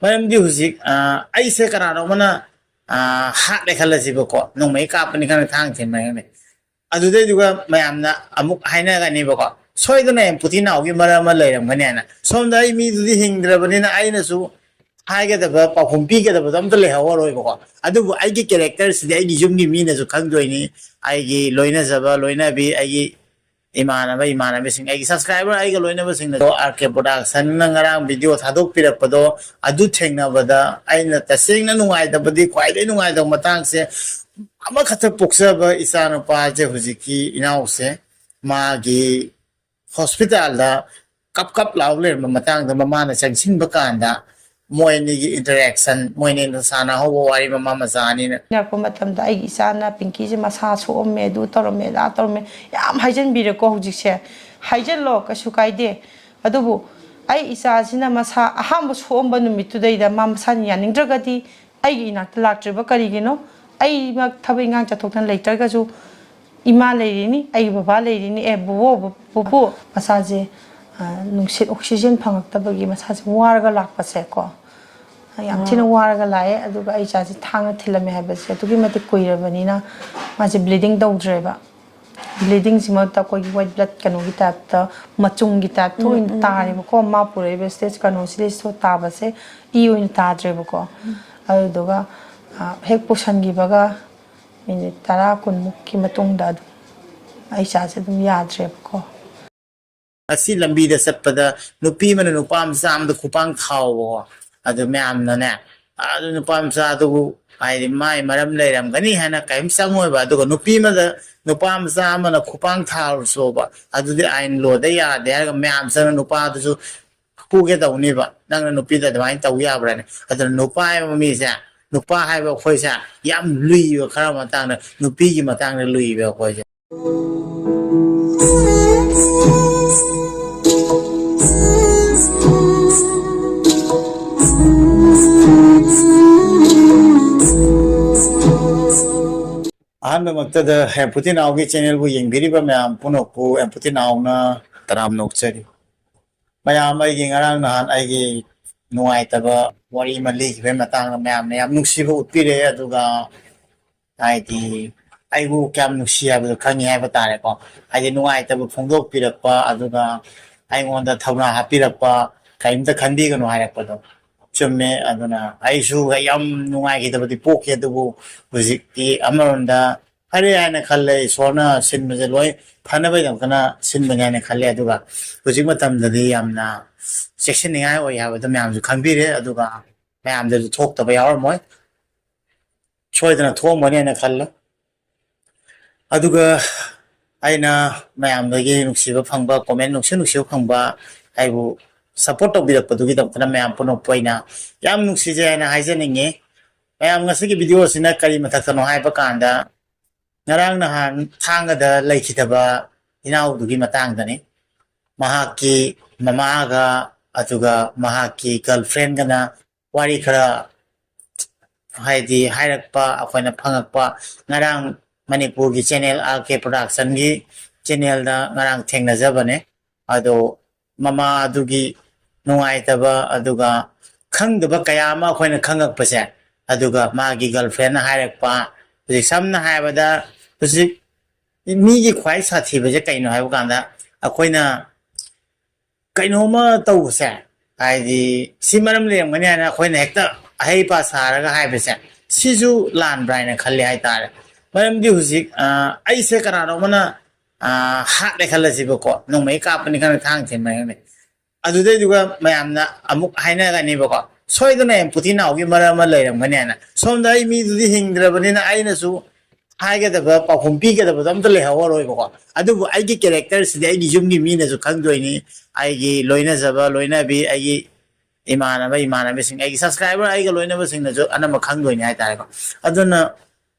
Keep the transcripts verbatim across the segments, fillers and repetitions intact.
ꯃꯔꯝꯗꯤ ꯍꯧꯖꯤꯛ, ꯑ, ꯑꯩꯁꯦ ꯀꯅꯥꯅꯣ ꯑꯃꯅ, ꯑ, ꯍꯥꯠꯂꯦ ꯈꯜꯂꯁꯤꯕꯀꯣ, ꯅꯣꯡꯃꯩ ꯀꯥꯞꯄꯅꯤ ꯈꯪꯗꯦ, ꯊꯥꯡ ꯊꯤꯟꯕꯅꯤ ꯈꯪꯗꯦ, ꯑꯗꯨꯗꯩꯗꯨꯒ ꯃꯌꯥꯝꯅ ꯑꯃꯨꯛ ꯍꯥꯏꯅꯒꯅꯤꯕꯀꯣ, "ꯁꯣꯏꯗꯅ ꯑꯦꯝꯄꯨꯇꯤ ꯅꯥꯎꯒꯤ ꯃꯔꯝ ꯑꯃ ꯂꯩꯔꯝꯒꯅꯤ" ꯍꯥꯏꯅ꯫ ꯁꯣꯝꯗ ꯑꯩ ꯃꯤꯗꯨꯗꯤ ꯍꯤꯡꯗ꯭ꯔꯕꯅꯤꯅ ꯑꯩꯅꯁꯨ ꯍꯥꯏꯒꯗꯕ, ꯄꯥꯎꯈꯨꯝ ꯄꯤꯒꯗꯕꯗꯣ ꯑꯝꯇ ꯂꯩꯍꯧꯔꯔꯣꯏꯕꯀꯣ꯫ ꯑꯗꯨꯕꯨ ꯑꯩꯒꯤ ꯀꯦꯔꯦꯛꯇꯔꯁꯤꯗꯤ ꯑꯩꯒꯤ ꯌꯨꯝꯒꯤ ꯃꯤꯅꯁꯨ ꯈꯪꯗꯣꯏꯅꯤ, ꯑꯩꯒꯤ ꯂꯣꯏꯅꯖꯕ ꯂꯣꯏꯅꯕꯤ, ꯑꯩꯒꯤ ꯏꯃꯥꯟꯅꯕ ꯏꯃꯥꯟꯅꯕꯤꯁꯤꯡ, ꯑꯩꯒꯤ ꯁꯕꯁꯀ꯭ꯔꯥꯏꯕꯔ, ꯑꯩꯒ ꯂꯣꯏꯅꯕꯁꯤꯡꯅ ꯑꯥꯔ ꯀꯦ ꯄ꯭ꯔꯣꯗꯛꯁꯟꯅ ꯉꯔꯥꯡ ꯚꯤꯗꯤꯑꯣ ꯊꯥꯗꯣꯛꯄꯤꯔꯛꯄꯗꯣ, ꯑꯗꯨ ꯊꯦꯡꯅꯕꯗ ꯑꯩꯅ ꯇꯁꯦꯡꯅ ꯅꯨꯡꯉꯥꯏꯇꯕꯗꯤ, ꯈ꯭ꯋꯥꯏꯗꯒꯤ ꯅꯨꯡꯉꯥꯏꯇꯕ ꯃꯇꯥꯡꯁꯦ, ꯑꯃꯈꯛꯇ ꯄꯣꯛꯆꯕ ꯏꯆꯥꯅꯨꯄꯥꯁꯦ, ꯍꯧꯖꯤꯛꯀꯤ ꯏꯅꯥꯎꯁꯦ, ꯃꯥꯒꯤ ꯍꯣꯁꯄꯤꯇꯥꯜꯗ ꯀꯞ ꯀꯞ ꯂꯥꯎ ꯂꯩꯔꯝꯕ ꯃꯇꯥꯡꯗ ꯃꯃꯥꯅ ꯆꯪꯁꯤꯟꯕ ꯀꯥꯟꯗ, ꯃꯣꯏ ꯑꯅꯤꯒꯤ ꯏꯟꯇꯔꯦꯛꯁꯟ, ꯃꯣꯏ ꯑꯅꯤꯅ ꯁꯥꯟꯅꯍꯧꯕ ꯋꯥꯔꯤ, ꯃꯃꯥ ꯃꯆꯥ ꯑꯅꯤꯅ꯫ ꯂꯥꯛꯄ ꯃꯇꯝꯗ ꯑꯩꯒꯤ ꯏꯆꯥꯅ ꯄꯤꯡꯀꯤꯁꯦ ꯃꯁꯥ ꯁꯣꯛꯑꯝꯃꯦ, ꯑꯗꯨ ꯇꯧꯔꯝꯃꯦ, ꯑꯗꯥ ꯇꯧꯔꯝꯃꯦ, ꯌꯥꯝ ꯍꯥꯏꯖꯟꯕꯤꯔꯦꯀꯣ ꯍꯧꯖꯤꯛꯁꯦ꯫ ꯍꯥꯏꯖꯜꯂꯣ, ꯀꯩꯁꯨ ꯀꯥꯏꯗꯦ꯫ ꯑꯗꯨꯕꯨ ꯑꯩ ꯏꯆꯥꯁꯤꯅ ꯃꯁꯥ ꯑꯍꯥꯟꯕ ꯁꯣꯛꯑꯝꯕ ꯅꯨꯃꯤꯠꯇꯨꯗꯩꯗ ꯃꯥ ꯃꯁꯥꯅ ꯌꯥꯅꯤꯡꯗ꯭ꯔꯒꯗꯤ ꯑꯩꯒꯤ ꯏꯅꯥꯛꯇ ꯂꯥꯛꯇ꯭ꯔꯤꯕ ꯀꯔꯤꯒꯤꯅꯣ? ꯑꯩꯃꯛ ꯊꯕꯛ ꯏꯪꯈꯥꯡ ꯆꯠꯊꯣꯛꯇꯅ ꯂꯩꯇ꯭ꯔꯒꯁꯨ ꯏꯃꯥ ꯂꯩꯔꯤꯅꯤ, ꯑꯩꯒꯤ ꯕꯕꯥ ꯂꯩꯔꯤꯅꯤ, ꯑꯦ, ꯕꯣꯕꯣ, ꯕ-, ꯄꯨꯄꯨ, ꯃꯁꯥꯁꯦ, ꯑ, ꯅꯨꯡꯁꯤꯠ, ꯑꯣꯛꯁꯤꯖꯦꯟ ꯐꯪꯉꯛꯇꯕꯒꯤ ꯃꯁꯥꯁꯦ ꯋꯥꯔꯒ ꯂꯥꯛꯄꯁꯦꯀꯣ, ꯌꯥꯝ ꯊꯤꯅ ꯋꯥꯔꯒ ꯂꯥꯛꯑꯦ꯫ ꯑꯗꯨꯒ ꯑꯩ ꯏꯆꯥꯁꯦ ꯊꯥꯡꯅ ꯊꯤꯜꯂꯝꯃꯦ ꯍꯥꯏꯕꯁꯦ ꯑꯗꯨꯛꯀꯤ ꯃꯇꯤꯛ ꯀꯨꯏꯔꯕꯅꯤꯅ ꯃꯥꯁꯦ ꯕ꯭ꯂꯤꯗꯤꯡ ꯇꯧꯗ꯭ꯔꯦꯕ꯫ ꯕ꯭ꯂꯤꯗꯤꯡꯁꯤꯃꯛꯇ ꯑꯩꯈꯣꯏꯒꯤ ꯋꯥꯏꯠ ꯕ꯭ꯂꯠ ꯀꯩꯅꯣꯒꯤ ꯇꯥꯏꯞꯇ, ꯃꯆꯨꯝꯒꯤ ꯇꯥꯏꯞꯇ ꯑꯣꯏꯅ ꯇꯥꯔꯦꯕꯀꯣ꯫ ꯃꯥ ꯄꯨꯔꯛꯏꯕ ꯁ꯭ꯇꯦꯖ ꯀꯩꯅꯣꯁꯤꯗꯩꯁꯤꯗ ꯇꯥꯕꯁꯦ ꯏ ꯑꯣꯏꯅ ꯇꯥꯗ꯭ꯔꯦꯕꯀꯣ꯫ ꯑꯗꯨꯗꯨꯒ, ꯑ, ꯍꯦꯛ ꯄꯨꯁꯟꯈꯤꯕꯒ ꯃꯤꯅꯤꯠ ꯇꯔꯥ ꯀꯨꯟꯃꯨꯛꯀꯤ ꯃꯇꯨꯡꯗ ꯑꯗꯨꯝ ꯑꯩ ꯏꯆꯥꯁꯦ ꯑꯗꯨꯝ ꯌꯥꯗ꯭ꯔꯦꯕꯀꯣ꯫ ꯑꯁꯤ ꯂꯝꯕꯤꯗ ꯆꯠꯄꯗ ꯅꯨꯄꯤ ꯑꯃꯅ ꯅꯨꯄꯥ ꯃꯆꯥ ꯑꯃꯗ ꯈꯨꯄꯥꯡ ꯊꯥꯎꯕꯀꯣ꯫ ꯑꯗꯨ ꯃꯌꯥꯝꯅꯅꯦ, "ꯑꯗꯨ ꯅꯨꯄꯥ ꯃꯆꯥꯗꯨꯕꯨ, ꯍꯥꯏꯗꯤ, ꯃꯥꯏ ꯃꯔꯝ ꯂꯩꯔꯝꯒꯅꯤ" ꯍꯥꯏꯅ ꯀꯔꯤꯝ ꯆꯪꯉꯣꯏꯕ꯫ ꯑꯗꯨꯒ ꯅꯨꯄꯤ ꯑꯃꯗ ꯅꯨꯄꯥ ꯃꯆꯥ ꯑꯃꯅ ꯈꯨꯄꯥꯡ ꯊꯥꯔꯨꯁꯣꯕ, ꯑꯗꯨꯗꯤ ꯑꯥꯏꯟ ꯂꯣꯗ ꯌꯥꯗꯦ ꯍꯥꯏꯔꯒ ꯃꯌꯥꯝ ꯆꯪꯅ ꯅꯨꯄꯥꯗꯨꯁꯨ ꯐꯨꯒꯦ ꯇꯧꯅꯦꯕ꯫ "ꯅꯪꯅ ꯅꯨꯄꯤꯗ ꯑꯗꯨꯃꯥꯏꯅ ꯇꯧ ꯌꯥꯕ꯭ꯔꯥꯅꯦ?" ꯑꯗꯨꯅ ꯅꯨꯄꯥ ꯍꯥꯏꯕ ꯃꯤꯁꯦ, ꯅꯨꯄꯥ ꯍꯥꯏꯕ ꯑꯩꯈꯣꯏꯁꯦ ꯌꯥꯝ ꯂꯨꯏꯕ, ꯈꯔ ꯃꯇꯥꯡꯗ, ꯅꯨꯄꯤꯒꯤ ꯃꯇꯥꯡꯗ ꯂꯨꯏꯕ ꯑꯩꯈꯣꯏꯁꯦ꯫ ꯑꯍꯥꯟꯕꯃꯛꯇꯗ ꯑꯦꯝꯄꯨꯇꯤ ꯅꯥꯎꯒꯤ ꯆꯦꯅꯦꯜꯕꯨ ꯌꯦꯡꯕꯤꯔꯤꯕ ꯃꯌꯥꯝ ꯄꯨꯝꯅꯃꯛꯄꯨ ꯑꯦꯝꯄꯨꯇꯤ ꯅꯥꯎꯅ ꯇꯔꯥꯝꯅ ꯑꯣꯛꯆꯔꯤ꯫ ꯃꯌꯥꯝ, ꯑꯩꯒꯤ ꯉꯔꯥꯡ ꯅꯍꯥꯟ ꯑꯩꯒꯤ ꯅꯨꯡꯉꯥꯏꯇꯕ ꯋꯥꯔꯤ ꯑꯃ ꯂꯤꯈꯤꯕꯒꯤ ꯃꯇꯥꯡꯗ ꯃꯌꯥꯝꯅ ꯌꯥꯝ ꯅꯨꯡꯁꯤꯕ ꯎꯠꯄꯤꯔꯛꯑꯦ꯫ ꯑꯗꯨꯒ ꯍꯥꯏꯗꯤ ꯑꯩꯕꯨ ꯀꯌꯥꯝ ꯅꯨꯡꯁꯤ ꯍꯥꯏꯕꯗꯣ ꯈꯪꯉꯤ ꯍꯥꯏꯕ ꯇꯥꯔꯦꯀꯣ꯫ ꯍꯥꯏꯗꯤ ꯅꯨꯡꯉꯥꯏꯇꯕ ꯐꯣꯡꯗꯣꯛꯄꯤꯔꯛꯄ, ꯑꯗꯨꯒ ꯑꯩꯉꯣꯟꯗ ꯊꯧꯅꯥ ꯍꯥꯞꯄꯤꯔꯛꯄ, "ꯀꯔꯤꯝꯇ ꯈꯟꯕꯤꯒꯅꯨ" ꯍꯥꯏꯔꯛꯄꯗꯣ ꯆꯨꯝꯃꯦ꯫ ꯑꯗꯨꯅ ꯑꯩꯁꯨ ꯌꯥꯝ ꯅꯨꯡꯉꯥꯏꯈꯤꯗꯕꯗꯤ ꯄꯣꯛꯈꯤ, ꯑꯗꯨꯕꯨ ꯍꯧꯖꯤꯛꯇꯤ ꯑꯃꯔꯣꯝꯗ ꯐꯔꯦ ꯍꯥꯏꯅ ꯈꯜꯂꯦ꯫ ꯏꯁꯣꯔꯅ ꯁꯤꯟꯕꯁꯦ ꯂꯣꯏ ꯐꯅꯕꯒꯤꯗꯃꯛꯇꯅ ꯁꯤꯟꯕꯅꯤ ꯍꯥꯏꯅ ꯈꯜꯂꯦ꯫ ꯑꯗꯨꯒ ꯍꯧꯖꯤꯛ ꯃꯇꯝꯗꯗꯤ ꯌꯥꯝꯅ ꯆꯦꯛꯁꯤꯟꯅꯤꯡꯉꯥꯏ ꯑꯣꯏ ꯍꯥꯏꯕꯗꯣ ꯃꯌꯥꯝꯁꯨ ꯈꯪꯕꯤꯔꯦ꯫ ꯑꯗꯨꯒ ꯃꯌꯥꯝꯗꯁꯨ ꯊꯣꯛꯇꯕ ꯌꯥꯎꯔꯝꯃꯣꯏ, ꯁꯣꯏꯗꯅ ꯊꯣꯛꯑꯝꯒꯅꯤ ꯍꯥꯏꯅ ꯈꯜꯂꯦ꯫ ꯑꯗꯨꯒ ꯑꯩꯅ ꯃꯌꯥꯝꯗꯒꯤ ꯅꯨꯡꯁꯤꯕ ꯐꯪꯕ, ꯀꯣꯃꯦꯟ ꯅꯨꯡꯁꯤ ꯅꯨꯡꯁꯤꯕ ꯐꯪꯕ, ꯑꯩꯕꯨ ꯁꯞꯄꯣꯔꯠ ꯇꯧꯕꯤꯔꯛꯄꯗꯨꯒꯤꯗꯃꯛꯇꯅ ꯃꯌꯥꯝ ꯄꯨꯝꯅꯃꯛꯄꯨ ꯑꯩꯅ ꯌꯥꯝ ꯅꯨꯡꯁꯤꯖꯩ ꯍꯥꯏꯅ ꯍꯥꯏꯖꯅꯤꯡꯉꯤ꯫ ꯃꯌꯥꯝ, ꯉꯁꯤꯒꯤ ꯚꯤꯗꯤꯑꯣ ꯑꯁꯤꯅ ꯀꯔꯤ ꯃꯊꯛꯇꯅꯣ ꯍꯥꯏꯕ ꯀꯥꯟꯗ, ꯉꯔꯥꯡ ꯅꯍꯥꯟ ꯊꯥꯡꯒꯗ ꯂꯩꯈꯤꯗꯕ ꯏꯅꯥꯎꯗꯨꯒꯤ ꯃꯇꯥꯡꯗꯅꯤ꯫ ꯃꯍꯥꯛꯀꯤ ꯃꯃꯥꯒ ꯑꯗꯨꯒ ꯃꯍꯥꯛꯀꯤ ꯒꯔꯜꯐ꯭ꯔꯦꯟꯒꯅ ꯋꯥꯔꯤ ꯈꯔ, ꯍꯥꯏꯗꯤ, ꯍꯥꯏꯔꯛꯄ ꯑꯩꯈꯣꯏꯅ ꯐꯪꯉꯛꯄ, ꯉꯔꯥꯡ ꯃꯅꯤꯄꯨꯔꯒꯤ ꯆꯦꯅꯦꯜ ꯑꯥꯔ ꯀꯦ ꯄ꯭ꯔꯣꯗꯛꯁꯟꯒꯤ ꯆꯦꯅꯦꯜꯗ ꯉꯔꯥꯡ ꯊꯦꯡꯅꯖꯕꯅꯦ꯫ ꯑꯗꯣ ꯃꯃꯥ ꯑꯗꯨꯒꯤ ꯅꯨꯡꯉꯥꯏꯇꯕ, ꯑꯗꯨꯒ ꯈꯪꯗꯕ ꯀꯌꯥ ꯑꯃ ꯑꯩꯈꯣꯏꯅ ꯈꯪꯉꯛꯄꯁꯦ, ꯑꯗꯨꯒ ꯃꯥꯒꯤ ꯒꯔꯜꯐ꯭ꯔꯦꯟꯅ ꯍꯥꯏꯔꯛꯄ, ꯍꯧꯖꯤꯛ ꯁꯝꯅ ꯍꯥꯏꯔꯕꯗ, ꯍꯧꯖꯤꯛ ꯃꯤꯒꯤ ꯈ꯭ꯋꯥꯏ ꯁꯥꯊꯤꯕꯁꯦ ꯀꯩꯅꯣ ꯍꯥꯏꯕ ꯀꯥꯟꯗ, ꯑꯩꯈꯣꯏꯅ ꯀꯩꯅꯣꯝꯃ ꯇꯧꯕꯁꯦ, ꯍꯥꯏꯗꯤ ꯁꯤ ꯃꯔꯝ ꯂꯩꯔꯝꯒꯅꯤ ꯍꯥꯏꯅ ꯑꯩꯈꯣꯏꯅ ꯍꯦꯛꯇ ꯑꯍꯩ ꯄꯥ ꯁꯥꯔꯒ ꯍꯥꯏꯕꯁꯦ, ꯁꯤꯁꯨ ꯂꯥꯟꯕ꯭ꯔꯥ ꯍꯥꯏꯅ ꯈꯜꯂꯤ ꯍꯥꯏꯇꯥꯔꯦ꯫ ꯃꯔꯝꯗꯤ ꯍꯧꯖꯤꯛ, ꯑ, ꯑꯩꯁꯦ ꯀꯅꯥꯅꯣꯝꯃꯅ, ꯑ, ꯍꯥꯠꯂꯦ ꯈꯜꯂꯁꯤꯕꯀꯣ, ꯅꯣꯡꯃꯩ ꯀꯥꯞꯄꯅꯤ ꯈꯪꯗꯦ, ꯊꯥꯡ ꯊꯤꯟꯕꯅꯤ ꯈꯪꯗꯦ, ꯑꯗꯨꯗꯩꯗꯨꯒ ꯃꯌꯥꯝꯅ ꯑꯃꯨꯛ ꯍꯥꯏꯅꯒꯅꯤꯕꯀꯣ, "ꯁꯣꯏꯗꯅ ꯑꯦꯝꯄꯨꯊꯤ ꯅꯥꯎꯒꯤ ꯃꯔꯝ ꯑꯃ ꯂꯩꯔꯝꯒꯅꯤ" ꯍꯥꯏꯅ꯫ ꯁꯣꯝꯗ ꯑꯩ ꯃꯤꯗꯨꯗꯤ ꯍꯤꯡꯗ꯭ꯔꯕꯅꯤꯅ ꯑꯩꯅꯁꯨ ꯍꯥꯏꯒꯗꯕ, ꯄꯥꯎꯈꯨꯝ ꯄꯤꯒꯗꯕꯗꯣ ꯑꯝꯇ ꯂꯩꯍꯧꯔꯔꯣꯏꯕꯀꯣ꯫ ꯑꯗꯨꯕꯨ ꯑꯩꯒꯤ ꯀꯦꯔꯦꯛꯇꯔꯁꯤꯗꯤ ꯑꯩꯒꯤ ꯌꯨꯝꯒꯤ ꯃꯤꯅꯁꯨ ꯈꯪꯗꯣꯏꯅꯤ, ꯑꯩꯒꯤ ꯂꯣꯏꯅꯖꯕ ꯂꯣꯏꯅꯕꯤ, ꯑꯩꯒꯤ ꯏꯃꯥꯟꯅꯕ ꯏꯃꯥꯟꯅꯕꯤꯁꯤꯡ, ꯑꯩꯒꯤ ꯁꯕꯁꯀ꯭ꯔꯥꯏꯕꯔ, ꯑꯩꯒ ꯂꯣꯏꯅꯕꯁꯤꯡꯅꯁꯨ ꯑꯅꯝꯕ ꯈꯪꯗꯣꯏꯅꯤ ꯍꯥꯏꯇꯥꯔꯦꯀꯣ꯫ ꯑꯗꯨꯅ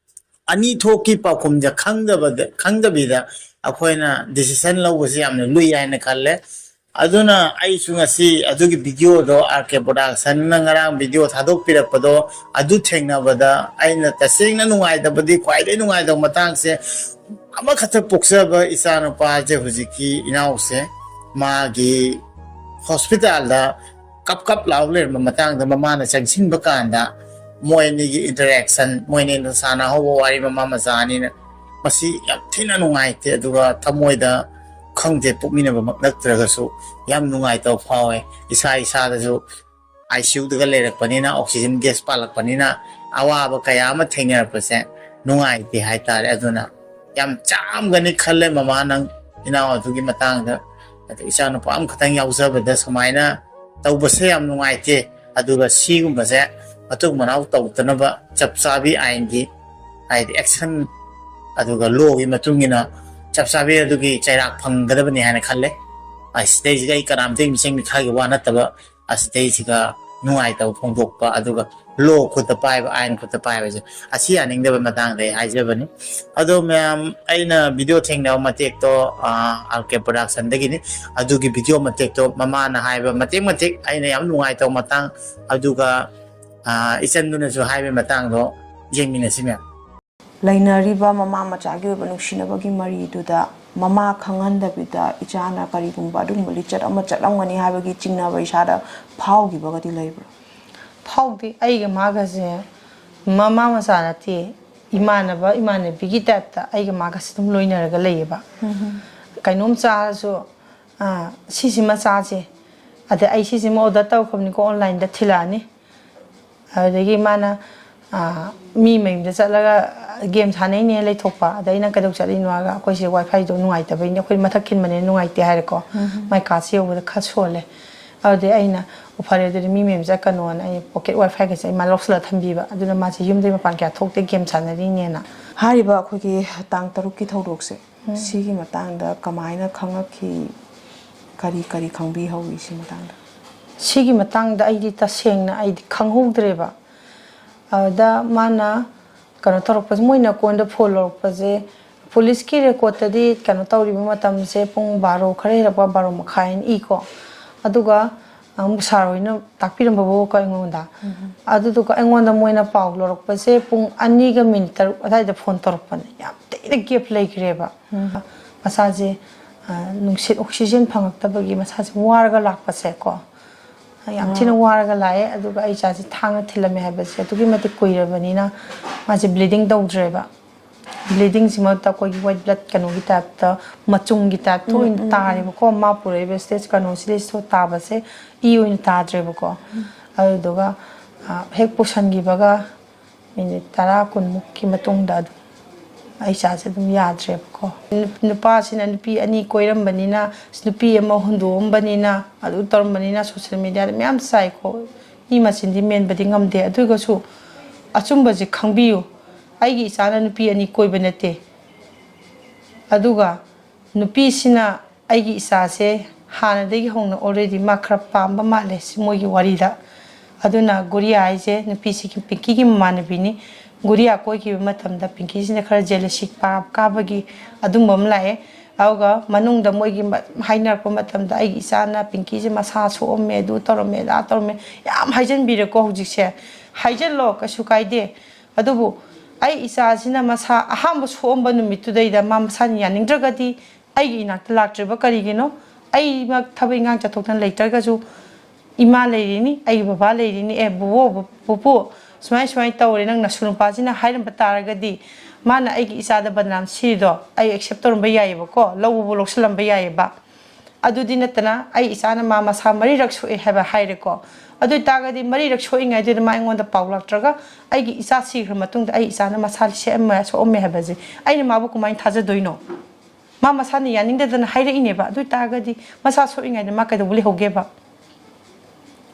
ꯑꯅꯤ ꯊꯣꯛꯀꯤ ꯄꯥꯎꯈꯨꯝꯁꯦ ꯈꯪꯗꯕꯗ, ꯈꯪꯗꯕꯤꯗ ꯑꯩꯈꯣꯏꯅ ꯗꯤꯁꯤꯖꯟ ꯂꯧꯕꯁꯦ ꯌꯥꯝꯅ ꯂꯨꯏ ꯍꯥꯏꯅ ꯈꯜꯂꯦ꯫ ꯑꯗꯨꯅ ꯑꯩꯁꯨ ꯉꯁꯤ ꯑꯗꯨꯒꯤ ꯚꯤꯗꯤꯑꯣꯗꯣ, ꯑꯥꯔ ꯀꯦ ꯄ꯭ꯔꯣꯗꯛꯁꯟꯅ ꯉꯔꯥꯡ ꯚꯤꯗꯤꯑꯣ ꯊꯥꯗꯣꯛꯄꯤꯔꯛꯄꯗꯣ, ꯑꯗꯨ ꯊꯦꯡꯅꯕꯗ ꯑꯩꯅ ꯇꯁꯦꯡꯅ ꯅꯨꯡꯉꯥꯏꯇꯕꯗꯤ, ꯈ꯭ꯋꯥꯏꯗꯒꯤ ꯅꯨꯡꯉꯥꯏꯇꯕ ꯃꯇꯥꯡꯁꯦ, ꯑꯃꯈꯛꯇ ꯄꯣꯛꯆꯕ ꯏꯆꯥꯅꯨꯄꯥꯁꯦ, ꯍꯧꯖꯤꯛꯀꯤ ꯏꯅꯥꯎꯁꯦ, ꯃꯥꯒꯤ ꯍꯣꯁꯄꯤꯇꯥꯜꯗ ꯀꯞ ꯀꯞ ꯂꯥꯎ ꯂꯩꯔꯝꯕ ꯃꯇꯥꯡꯗ ꯃꯃꯥꯅ ꯆꯪꯁꯤꯟꯕ ꯀꯥꯟꯗ ꯃꯣꯏ ꯑꯅꯤꯒꯤ interaction, ꯃꯣꯏ ꯑꯅꯤꯅ ꯁꯥꯟꯅꯍꯧꯕ ꯋꯥꯔꯤ, ꯃꯃꯥ ꯃꯆꯥ ꯑꯅꯤꯅ, ꯃꯁꯤ ꯌꯥꯝ ꯊꯤꯅ ꯅꯨꯡꯉꯥꯏꯇꯦ꯫ ꯑꯗꯨꯒ ꯊꯃꯣꯏꯗ, ꯈꯪꯗꯦ, ꯄꯣꯛꯃꯤꯟꯅꯕꯃꯛ ꯅꯠꯇ꯭ꯔꯒꯁꯨ ꯌꯥꯝ ꯅꯨꯡꯉꯥꯏꯇꯕ ꯐꯥꯎꯋꯦ꯫ ꯏꯁꯥ ꯏꯁꯥꯗꯁꯨ ICUꯗꯒ ꯂꯩꯔꯛꯄꯅꯤꯅ, oxygen gas ꯄꯥꯜꯂꯛꯄꯅꯤꯅ, ꯑꯋꯥꯕ ꯀꯌꯥ ꯑꯃ ꯊꯦꯡꯅꯔꯛꯄꯁꯦ ꯅꯨꯡꯉꯥꯏꯇꯦ ꯍꯥꯏꯇꯥꯔꯦ꯫ ꯑꯗꯨꯅ ꯌꯥꯝ ꯆꯥꯝꯒꯅꯤ ꯈꯜꯂꯦ ꯃꯃꯥ, ꯅꯪ ꯏꯅꯥꯎ ꯑꯗꯨꯒꯤ ꯃꯇꯥꯡꯗ꯫ ꯑꯗ ꯏꯆꯥꯅꯨꯄꯥ ꯑꯃꯈꯛꯇꯪ ꯌꯥꯎꯖꯕꯗ ꯁꯨꯃꯥꯏꯅ ꯇꯧꯕꯁꯦ ꯌꯥꯝ ꯅꯨꯡꯉꯥꯏꯇꯦ꯫ ꯑꯗꯨꯒ ꯁꯤꯒꯨꯝꯕꯁꯦ ꯃꯇꯨꯡ ꯃꯅꯥꯎ ꯇꯧꯗꯅꯕ ꯆꯞ ꯆꯥꯕꯤ ꯑꯥꯏꯟꯒꯤ, ꯍꯥꯏꯗꯤ action, ꯑꯗꯨꯒ lawꯒꯤ ꯃꯇꯨꯡ ꯏꯟꯅ ꯆꯞ ꯆꯥꯕꯤ ꯑꯗꯨꯒꯤ ꯆꯩꯔꯥꯛ ꯐꯪꯒꯗꯕꯅꯤ ꯍꯥꯏꯅ ꯈꯜꯂꯦ꯫ ꯑꯁꯤꯗꯩꯁꯤꯗ ꯑꯩ ꯀꯅꯥꯝꯇꯒꯤ ꯃꯤꯆꯪ ꯃꯤꯈꯥꯏꯒꯤ ꯋꯥ ꯅꯠꯇꯕ, ꯑꯁꯤꯗꯩꯁꯤꯒ ꯅꯨꯡꯉꯥꯏꯇꯕ ꯐꯣꯡꯗꯣꯛꯄ, ꯑꯗꯨꯒ law ꯈꯨꯠꯇ ꯄꯥꯏꯕ, ꯑꯥꯏꯟ ꯈꯨꯠꯇ ꯄꯥꯏꯕꯁꯦ, ꯑꯁꯤ ꯌꯥꯅꯤꯡꯗꯕ ꯃꯇꯥꯡꯗ ꯑꯩ ꯍꯥꯏꯖꯕꯅꯤ꯫ ꯑꯗꯣ ꯃꯌꯥꯝ, ꯑꯩꯅ video ꯊꯦꯡꯅꯕ ꯃꯇꯦꯛꯇꯣ, ꯑꯥ, RK Productionꯗꯒꯤꯅꯤ꯫ ꯑꯗꯨꯒꯤ video ꯃꯇꯦꯛꯇꯣ ꯃꯃꯥꯅ ꯍꯥꯏꯕ ꯃꯇꯦꯛ ꯃꯇꯦꯛ ꯑꯩꯅ ꯌꯥꯝ ꯅꯨꯡꯉꯥꯏꯇꯕ ꯃꯇꯥꯡ, ꯑꯗꯨꯒ, ꯑꯥ, ꯏꯆꯟꯗꯨꯅꯁꯨ ꯍꯥꯏꯕ ꯃꯇꯥꯡꯗꯣ ꯌꯦꯡꯃꯤꯟꯅꯁꯤ ꯃꯌꯥꯝ꯫ ꯂꯩꯅꯔꯤꯕ ꯃꯃꯥ ꯃꯆꯥꯒꯤ ꯑꯣꯏꯕ ꯅꯨꯡꯁꯤꯅꯕꯒꯤ ꯃꯔꯤꯗꯨꯗ ꯃꯃꯥ ꯈꯪꯍꯟꯗꯕꯤꯗ ꯏꯆꯥꯅ ꯀꯔꯤꯒꯨꯝꯕ ꯑꯗꯨꯒꯨꯝꯕ ꯂꯤꯆꯠ ꯑꯃ ꯆꯠꯂꯝꯒꯅꯤ ꯍꯥꯏꯕꯒꯤ ꯆꯤꯡꯅꯕ ꯏꯁꯥꯗ ꯐꯥꯎꯈꯤꯕꯒꯗꯤ ꯂꯩꯕ꯭ꯔꯥ? ꯐꯥꯎꯗꯦ꯫ ꯑꯩꯒ ꯃꯥꯒꯁꯦ ꯃꯃꯥ ꯃꯆꯥ ꯅꯠꯇꯦ, ꯏꯃꯥꯟꯅꯕ ꯏꯃꯥꯟꯅꯕꯤꯒꯤ typeꯇ ꯑꯩꯒ ꯃꯥꯒꯁꯦ ꯑꯗꯨꯝ ꯂꯣꯏꯅꯔꯒ ꯂꯩꯌꯦꯕ꯫ ꯀꯩꯅꯣꯝ ꯆꯥꯔꯁꯨ, "ꯑꯥ, ꯁꯤꯁꯤꯃ ꯆꯥꯁꯦ", ꯑꯗ "ꯑꯩ ꯁꯤꯁꯤꯃ order ꯇꯧꯈ꯭ꯔꯕꯅꯤꯀꯣ, onlineꯗ ꯊꯤꯜꯂꯛꯑꯅꯤ", ꯑꯗꯨꯗꯒꯤ ꯃꯥꯅ, ꯑꯥ, ꯃꯤ ꯃꯌꯨꯝꯗ ꯆꯠꯂꯒ game ꯁꯥꯟꯅꯩꯅꯦ ꯂꯩꯊꯣꯛꯄ꯫ ꯑꯗ ꯑꯩꯅ "ꯀꯩꯗꯧ ꯆꯠꯂꯤꯅꯣ?" ꯍꯥꯏꯔꯒ "ꯑꯩꯈꯣꯏꯁꯦ WiFiꯗꯣ ꯅꯨꯡꯉꯥꯏꯇꯕꯩꯅꯦ, ꯑꯩꯈꯣꯏ ꯃꯊꯛ ꯈꯤꯟꯕꯅꯤꯅ ꯅꯨꯡꯉꯥꯏꯇꯦ" ꯍꯥꯏꯔꯦꯀꯣ꯫ ꯃꯥꯏ ꯀꯥꯁꯦ ꯌꯧꯕꯗ ꯈꯔ ꯁꯣꯜꯂꯦ꯫ ꯑꯗꯨꯗꯤ ꯑꯩꯅ, "ꯑꯣ, ꯐꯔꯦ, ꯑꯗꯨꯗꯤ ꯃꯤ ꯃꯌꯨꯝ ꯆꯠꯀꯅꯣꯅ" ꯑꯩ pocket WiFiꯒꯁꯦ ꯑꯩ ꯃꯥ ꯂꯧꯁꯤꯜꯂꯒ ꯊꯝꯕꯤꯕ꯫ ꯑꯗꯨꯅ ꯃꯥꯁꯦ ꯌꯨꯝꯗꯩ ꯃꯄꯥꯟ ꯀꯌꯥ ꯊꯣꯛꯇꯦ, game ꯁꯥꯟꯅꯔꯤꯅꯦꯅ꯫ ꯍꯥꯏꯔꯤꯕ ꯑꯩꯈꯣꯏꯒꯤ ꯇꯥꯡ ꯇꯔꯨꯛꯀꯤ ꯊꯧꯗꯣꯛꯁꯦ, ꯁꯤꯒꯤ ꯃꯇꯥꯡꯗ ꯀꯃꯥꯏꯅ ꯈꯪꯉꯛꯈꯤ? ꯀꯔꯤ ꯀꯔꯤ ꯈꯪꯕꯤꯍꯧꯏ ꯁꯤ ꯃꯇꯥꯡꯗ? ꯁꯤꯒꯤ ꯃꯇꯥꯡꯗ ꯑꯩꯗꯤ ꯇꯁꯦꯡꯅ ꯑꯩꯗꯤ ꯈꯪꯍꯧꯗ꯭ꯔꯦꯕ꯫ ꯑꯗꯨꯗ ꯃꯥꯅ ꯀꯩꯅꯣ ꯇꯧꯔꯛꯄꯁꯦ, ꯃꯣꯏꯅ ꯑꯩꯉꯣꯟꯗ phone ꯂꯧꯔꯛꯄꯁꯦ, policeꯀꯤ recordꯇꯗꯤ ꯀꯩꯅꯣ ꯇꯧꯔꯤꯕ ꯃꯇꯝꯁꯦ ꯄꯨꯡ ꯕꯥꯔꯣ ꯈꯔ ꯍꯦꯜꯂꯛꯄ, ꯕꯥꯔꯣ ꯃꯈꯥꯏ ꯍꯥꯏꯅ ꯏꯀꯣ꯫ ꯑꯗꯨꯒ ꯑꯃꯨꯛ sir ꯍꯣꯏꯅ ꯇꯥꯛꯄꯤꯔꯝꯕꯕꯨꯀꯣ ꯑꯩꯉꯣꯟꯗ꯫ ꯑꯗꯨꯗꯨꯒ ꯑꯩꯉꯣꯟꯗ ꯃꯣꯏꯅ ꯄꯥꯎ ꯂꯧꯔꯛꯄꯁꯦ ꯄꯨꯡ ꯑꯅꯤꯒ minute ꯇꯔꯨꯛ ꯑꯗꯨꯋꯥꯏꯗ phone ꯇꯧꯔꯛꯄꯅꯦ꯫ ꯌꯥꯝ ꯊꯤꯅ gap ꯂꯩꯈ꯭ꯔꯦꯕ꯫ ꯃꯁꯥꯁꯦ, ꯑ, ꯅꯨꯡꯁꯤꯠ, oxygen ꯐꯪꯉꯛꯇꯕꯒꯤ ꯃꯁꯥꯁꯦ ꯋꯥꯔꯒ ꯂꯥꯛꯄꯁꯦꯀꯣ꯫ ꯌꯥꯝ ꯊꯤꯅ ꯋꯥꯔꯒ ꯂꯥꯛꯑꯦ꯫ ꯑꯗꯨꯒ ꯑꯩ ꯏꯆꯥꯁꯦ ꯊꯥꯡꯅ ꯊꯤꯜꯂꯝꯃꯦ ꯍꯥꯏꯕꯁꯦ ꯑꯗꯨꯛꯀꯤ ꯃꯇꯤꯛ ꯀꯨꯏꯔꯕꯅꯤꯅ ꯃꯥꯁꯦ ꯕ꯭ꯂꯤꯗꯤꯡ ꯇꯧꯗ꯭ꯔꯦꯕ꯫ ꯕ꯭ꯂꯤꯗꯤꯡꯁꯤꯃꯛꯇ ꯑꯩꯈꯣꯏꯒꯤ ꯋꯥꯏꯠ ꯕ꯭ꯂꯠ ꯀꯩꯅꯣꯒꯤ ꯇꯥꯏꯞꯇ, ꯃꯆꯨꯝꯒꯤ ꯇꯥꯏꯞꯇ ꯑꯣꯏꯅ ꯇꯥꯔꯦꯕꯀꯣ꯫ ꯃꯥ ꯄꯨꯔꯛꯏꯕ ꯁ꯭ꯇꯦꯖ ꯀꯩꯅꯣꯁꯤꯗꯩꯁꯤꯗ ꯇꯥꯕꯁꯦ ꯏ ꯑꯣꯏꯅ ꯇꯥꯗ꯭ꯔꯦꯕꯀꯣ꯫ ꯑꯗꯨꯗꯨꯒ ꯍꯦꯛ ꯄꯨꯁꯟꯈꯤꯕꯒ ꯃꯤꯅꯤꯠ ꯇꯔꯥ ꯀꯨꯟꯃꯨꯛꯀꯤ ꯃꯇꯨꯡꯗ ꯑꯗꯨꯝ ꯑꯩ ꯏꯆꯥꯁꯦ ꯑꯗꯨꯝ ꯌꯥꯗ꯭ꯔꯦꯕꯀꯣ꯫ ꯅꯨꯄꯥꯁꯤꯅ ꯅꯨꯄꯤ ꯑꯅꯤ ꯀꯣꯏꯔꯝꯕꯅꯤꯅ, ꯅꯨꯄꯤ ꯑꯃ ꯍꯨꯟꯗꯣꯛꯑꯝꯕꯅꯤꯅ, ꯑꯗꯨ ꯇꯧꯔꯝꯕꯅꯤꯅ ꯁꯣꯁꯦꯜ ꯃꯦꯗꯤꯌꯥꯗ ꯃꯌꯥꯝ ꯆꯥꯏꯀꯣ꯫ ꯃꯤ ꯃꯆꯤꯟꯗꯤ ꯃꯦꯟꯕꯗꯤ ꯉꯝꯗꯦ꯫ ꯑꯗꯨ ꯑꯣꯏꯔꯒꯁꯨ ꯑꯆꯨꯝꯕꯁꯦ ꯈꯪꯕꯤꯌꯨ꯫ ꯑꯩꯒꯤ ꯏꯆꯥꯅ ꯅꯨꯄꯤ ꯑꯅꯤ ꯀꯣꯏꯕ ꯅꯠꯇꯦ꯫ ꯑꯗꯨꯒ ꯅꯨꯄꯤꯁꯤꯅ ꯑꯩꯒꯤ ꯏꯆꯥꯁꯦ ꯍꯥꯟꯅꯗꯒꯤ ꯍꯧꯅ already ꯃꯥ ꯈꯔ ꯄꯥꯝꯕ ꯃꯥꯜꯂꯦ ꯁꯤ ꯃꯣꯏꯒꯤ ꯋꯥꯔꯤꯗ꯫ ꯑꯗꯨꯅ ꯒꯨꯔꯤꯌꯥ ꯍꯥꯏꯁꯦ ꯅꯨꯄꯤꯁꯤꯒꯤ, ꯄꯤꯡꯀꯤꯒꯤ ꯃꯃꯥꯟꯅꯕꯤꯅꯤ꯫ ꯒꯨꯔꯤꯌꯥ ꯀꯣꯏꯈꯤꯕ ꯃꯇꯝꯗ ꯄꯤꯡꯀꯤꯁꯤꯅ ꯈꯔ ꯖꯦꯂꯁꯤ ꯀꯥꯕꯒꯤ ꯑꯗꯨꯝꯕ ꯑꯃ ꯂꯥꯛꯑꯦ꯫ ꯑꯗꯨꯒ ꯃꯅꯨꯡꯗ ꯃꯣꯏꯒꯤ ꯃ-, ꯍꯥꯏꯅꯔꯛꯄ ꯃꯇꯝꯗ ꯑꯩꯒꯤ ꯏꯆꯥꯅ ꯄꯤꯡꯀꯤꯁꯦ ꯃꯁꯥ ꯁꯣꯛꯑꯝꯃꯦ, ꯑꯗꯨ ꯇꯧꯔꯝꯃꯦ, ꯑꯗꯥ ꯇꯧꯔꯝꯃꯦ, ꯌꯥꯝ ꯍꯥꯏꯖꯟꯕꯤꯔꯦꯀꯣ ꯍꯧꯖꯤꯛꯁꯦ꯫ ꯍꯥꯏꯖꯜꯂꯣ, ꯀꯩꯁꯨ ꯀꯥꯏꯗꯦ꯫ ꯑꯗꯨꯕꯨ ꯑꯩ ꯏꯆꯥꯁꯤꯅ ꯃꯁꯥ ꯑꯍꯥꯟꯕ ꯁꯣꯛꯑꯝꯕ ꯅꯨꯃꯤꯠꯇꯨꯗꯩꯗ ꯃꯥ ꯃꯁꯥꯅ ꯌꯥꯅꯤꯡꯗ꯭ꯔꯒꯗꯤ ꯑꯩꯒꯤ ꯏꯅꯥꯛꯇ ꯂꯥꯛꯇ꯭ꯔꯤꯕ ꯀꯔꯤꯒꯤꯅꯣ? ꯑꯩꯃꯛ ꯊꯕꯛ ꯏꯪꯈꯥꯡ ꯆꯠꯊꯣꯛꯇꯅ ꯂꯩꯇ꯭ꯔꯒꯁꯨ ꯏꯃꯥ ꯂꯩꯔꯤꯅꯤ, ꯑꯩꯒꯤ ꯕꯕꯥ ꯂꯩꯔꯤꯅꯤ, "ꯑꯦ, ꯕꯨꯕꯣ, ꯕꯨ-, ꯄꯨꯄꯨ, ꯁꯨꯃꯥꯏ ꯁꯨꯃꯥꯏꯅ ꯇꯧꯔꯦ, ꯅꯪ ꯅꯁꯨ ꯅꯨꯄꯥꯁꯤꯅ ꯍꯥꯏꯔꯝꯕ ꯇꯥꯔꯒꯗꯤ ꯃꯥꯅ ꯑꯩꯒꯤ ꯏꯆꯥꯗ ꯕꯗꯅꯥꯝ ꯁꯤꯔꯤꯗꯣ ꯑꯩ ꯑꯦꯛꯁꯦꯞ ꯇꯧꯔꯝꯕ ꯌꯥꯏꯑꯕꯀꯣ, ꯂꯧꯕꯕꯨ ꯂꯧꯁꯜꯂꯝꯕ ꯌꯥꯏꯑꯕ꯫ ꯑꯗꯨꯗꯤ ꯅꯠꯇꯅ ꯑꯩ ꯏꯆꯥꯅ ꯃꯥ ꯃꯁꯥ ꯃꯔꯤꯔꯛ ꯁꯣꯛꯑꯦ ꯍꯥꯏꯕ ꯍꯥꯏꯔꯦꯀꯣ꯫ ꯑꯗꯨ ꯑꯣꯏ ꯇꯥꯔꯒꯗꯤ ꯃꯔꯤꯔꯛ ꯁꯣꯛꯏꯉꯩꯗꯨꯗ ꯃꯥ ꯑꯩꯉꯣꯟꯗ ꯄꯥꯎ ꯂꯥꯛꯇ꯭ꯔꯒ ꯑꯩꯒꯤ ꯏꯆꯥ ꯁꯤꯈ꯭ꯔ ꯃꯇꯨꯡꯗ ꯑꯩ ꯏꯆꯥꯅ ꯃꯁꯥ ꯁꯦꯝꯃ-, ꯁꯣꯛꯑꯝꯃꯦ ꯍꯥꯏꯕꯁꯦ ꯑꯩꯅ ꯃꯥꯕꯨ ꯀꯃꯥꯏꯅ ꯊꯥꯖꯗꯣꯏꯅꯣ?" ꯃꯥ ꯃꯁꯥꯅ ꯌꯥꯅꯤꯡꯗꯗꯅ ꯍꯥꯏꯔꯛꯏꯅꯦꯕ꯫ ꯑꯗꯨ ꯑꯣꯏ ꯇꯥꯔꯒꯗꯤ ꯃꯁꯥ ꯁꯣꯛꯏꯉꯩꯗ ꯃꯥ ꯀꯩꯗꯧꯕ ꯂꯩꯍꯧꯒꯦꯕ?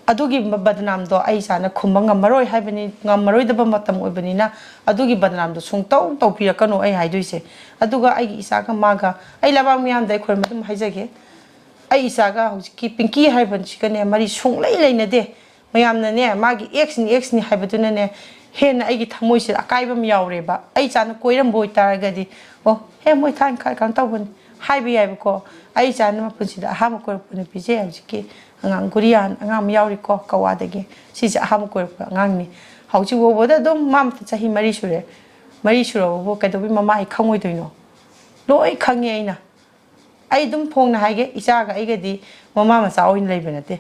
ꯑꯗꯨꯒꯤ ꯕ-, ꯕꯗꯅꯥꯝꯗꯣ ꯑꯩ ꯏꯆꯥꯅ ꯈꯨꯝꯕ ꯉꯝꯃꯔꯣꯏ ꯍꯥꯏꯕꯅꯤ, ꯉꯝꯃꯔꯣꯏꯗꯕ ꯃꯇꯝ ꯑꯣꯏꯕꯅꯤꯅ ꯑꯗꯨꯒꯤ ꯕꯗꯅꯥꯝꯗꯣ ꯁꯨꯡꯇꯧ ꯇꯧꯕꯤꯔꯛꯀꯅꯨ ꯑꯩ ꯍꯥꯏꯗꯣꯏꯁꯦ꯫ ꯑꯗꯨꯒ ꯑꯩꯒꯤ ꯏꯆꯥꯒ ꯃꯥꯒ ꯑꯩ ꯂꯩꯕꯥꯛ ꯃꯤꯌꯥꯝꯗ ꯑꯩꯈꯣꯏ ꯑꯗꯨꯝ ꯍꯥꯏꯖꯒꯦ, ꯑꯩ ꯏꯆꯥꯒ ꯍꯧꯖꯤꯛꯀꯤ ꯄꯤꯡꯀꯤ ꯍꯥꯏꯕꯁꯤꯒꯅꯦ ꯃꯔꯤ ꯁꯨꯡꯂꯩ ꯂꯩꯅꯗꯦ꯫ ꯃꯌꯥꯝꯅꯅꯦ ꯃꯥꯒꯤ ꯑꯦꯛꯁꯅꯤ, ꯑꯦꯛꯁꯅꯤ ꯍꯥꯏꯕꯗꯨꯅꯅꯦ ꯍꯦꯟꯅ ꯑꯩꯒꯤ ꯊꯃꯣꯏꯁꯤꯗ ꯑꯀꯥꯏꯕ ꯑꯃ ꯌꯥꯎꯔꯦꯕ꯫ ꯑꯩ ꯏꯆꯥꯅ ꯀꯣꯏꯔꯝꯕ ꯑꯣꯏꯇꯥꯔꯒꯗꯤ, "ꯑꯣ, ꯍꯦ, ꯃꯣꯏ ꯊꯥꯏꯅ ꯈ-, ꯀꯩꯅꯣ ꯇꯧꯕꯅꯤ" ꯍꯥꯏꯕ ꯌꯥꯏꯕꯀꯣ꯫ ꯑꯩ ꯏꯆꯥꯅ ꯃꯄꯨꯟꯁꯤꯗ ꯑꯍꯥꯟꯕ ꯀꯣꯏꯔꯛꯄ ꯅꯨꯄꯤꯁꯦ ꯍꯧꯖꯤꯛꯀꯤ ꯑꯉꯥꯡ ꯒꯨꯔꯤꯌꯥꯟ ꯑꯉꯥꯡ ꯑꯃ ꯌꯥꯎꯔꯤꯀꯣ ꯀꯋꯥꯗꯒꯤ, ꯁꯤꯁꯦ ꯑꯍꯥꯟꯕ ꯀꯣꯏꯔꯛꯄ ꯑꯉꯥꯡꯅꯤ꯫ ꯍꯧꯖꯤꯛ ꯐꯥꯎꯕꯗ ꯑꯗꯨꯝ ꯃꯥ ꯃꯊꯟ ꯆꯍꯤ ꯃꯔꯤ ꯁꯨꯔꯦ꯫ ꯃꯔꯤ ꯁꯨꯔꯕꯕꯨ ꯀꯩꯗꯧꯕꯩ ꯃꯃꯥ ꯑꯩ ꯈꯪꯉꯣꯏꯗꯣꯏꯅꯣ? ꯂꯣꯏ ꯈꯪꯉꯦ ꯑꯩꯅ꯫ ꯑꯩ ꯑꯗꯨꯝ ꯐꯣꯡꯅ ꯍꯥꯏꯒꯦ, ꯏꯆꯥꯒ ꯑꯩꯒꯗꯤ ꯃꯃꯥ ꯃꯆꯥ ꯑꯣꯏꯅ ꯂꯩꯕ ꯅꯠꯇꯦ꯫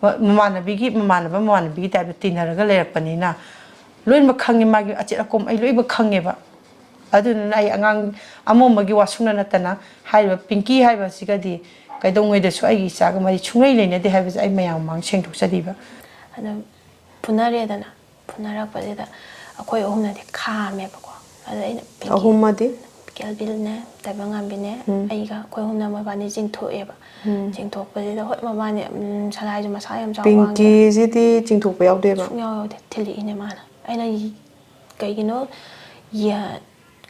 ꯃ- ꯃꯃꯥꯟꯅꯕꯤꯒꯤ ꯃꯃꯥꯟꯅꯕ ꯃꯃꯥꯟꯅꯕꯤꯒꯤ ꯇꯥꯏꯞꯇ ꯇꯤꯟꯅꯔꯒ ꯂꯩꯔꯛꯄꯅꯤꯅ ꯂꯣꯏꯅꯃꯛ ꯈꯪꯉꯦ, ꯃꯥꯒꯤ ꯑꯆꯦꯠ ꯑꯀꯣꯝ ꯑꯩ ꯂꯣꯏꯅꯃꯛ ꯈꯪꯉꯦꯕ꯫ ꯑꯗꯨꯗꯨꯅ ꯑꯩ ꯑꯉꯥꯡ ꯑꯃꯣꯝꯕꯒꯤ ꯋꯥꯁꯨꯅ ꯅꯠꯇꯅ ꯍꯥꯏꯔꯤꯕ ꯄꯤꯡꯀꯤ ꯍꯥꯏꯕꯁꯤꯒꯗꯤ ꯀꯩꯗꯧꯉꯩꯗꯁꯨ ꯑꯩꯒꯤ ꯏꯆꯥꯒ ꯃꯔꯤ ꯁꯨꯡꯂꯩ ꯂꯩꯅꯗꯦ ꯍꯥꯏꯕꯁꯦ ꯑꯩ ꯃꯌꯥꯝ ꯃꯃꯥꯡ ꯁꯦꯡꯗꯣꯛꯆꯔꯤꯕ꯫ ꯑꯗꯨꯝ ꯐꯨꯅꯔꯦꯗꯅ꯫ ꯐꯨꯅꯔꯛꯄꯁꯤꯗ ꯑꯩꯈꯣꯏ ꯑꯍꯨꯝꯅꯗꯤ ꯈꯥꯝꯃꯦꯕꯀꯣ꯫ ꯑꯗ ꯑꯩꯅ ꯄꯤꯡꯀꯤ- ꯑꯍꯨꯝꯃꯗꯤ? ꯀꯦꯜꯕꯤꯜꯅꯦ, ꯇꯥꯏꯕꯪꯉꯥꯟꯕꯤꯅꯦ, ꯑꯩꯒ ꯑꯩꯈꯣꯏ ꯑꯍꯨꯝꯅ ꯃꯣꯏꯕꯥꯅꯤ ꯆꯤꯡꯊꯣꯛꯑꯦꯕ꯫ ꯆꯤꯡꯊꯣꯛꯄꯁꯤꯗ ꯍꯣꯏ ꯃꯕꯥꯅꯤ ꯎꯝ, ꯁꯂꯥꯏꯁꯨ ꯃꯁꯥ ꯌꯥꯝ ꯆꯥꯎ ꯋꯥꯡꯉꯦ꯫ ꯄꯤꯡꯀꯤꯁꯤꯗꯤ ꯆꯤꯡꯊꯣꯛꯄ ꯌꯥꯎꯗꯦꯕ? ꯁꯨꯡꯌꯥꯎ ꯌꯥꯎꯗꯦ꯫ ꯊꯤꯜꯂꯛꯏꯅꯦ ꯃꯥꯅ꯫ ꯑꯩꯅ ꯀꯩꯒꯤꯅꯣ ꯌꯥ-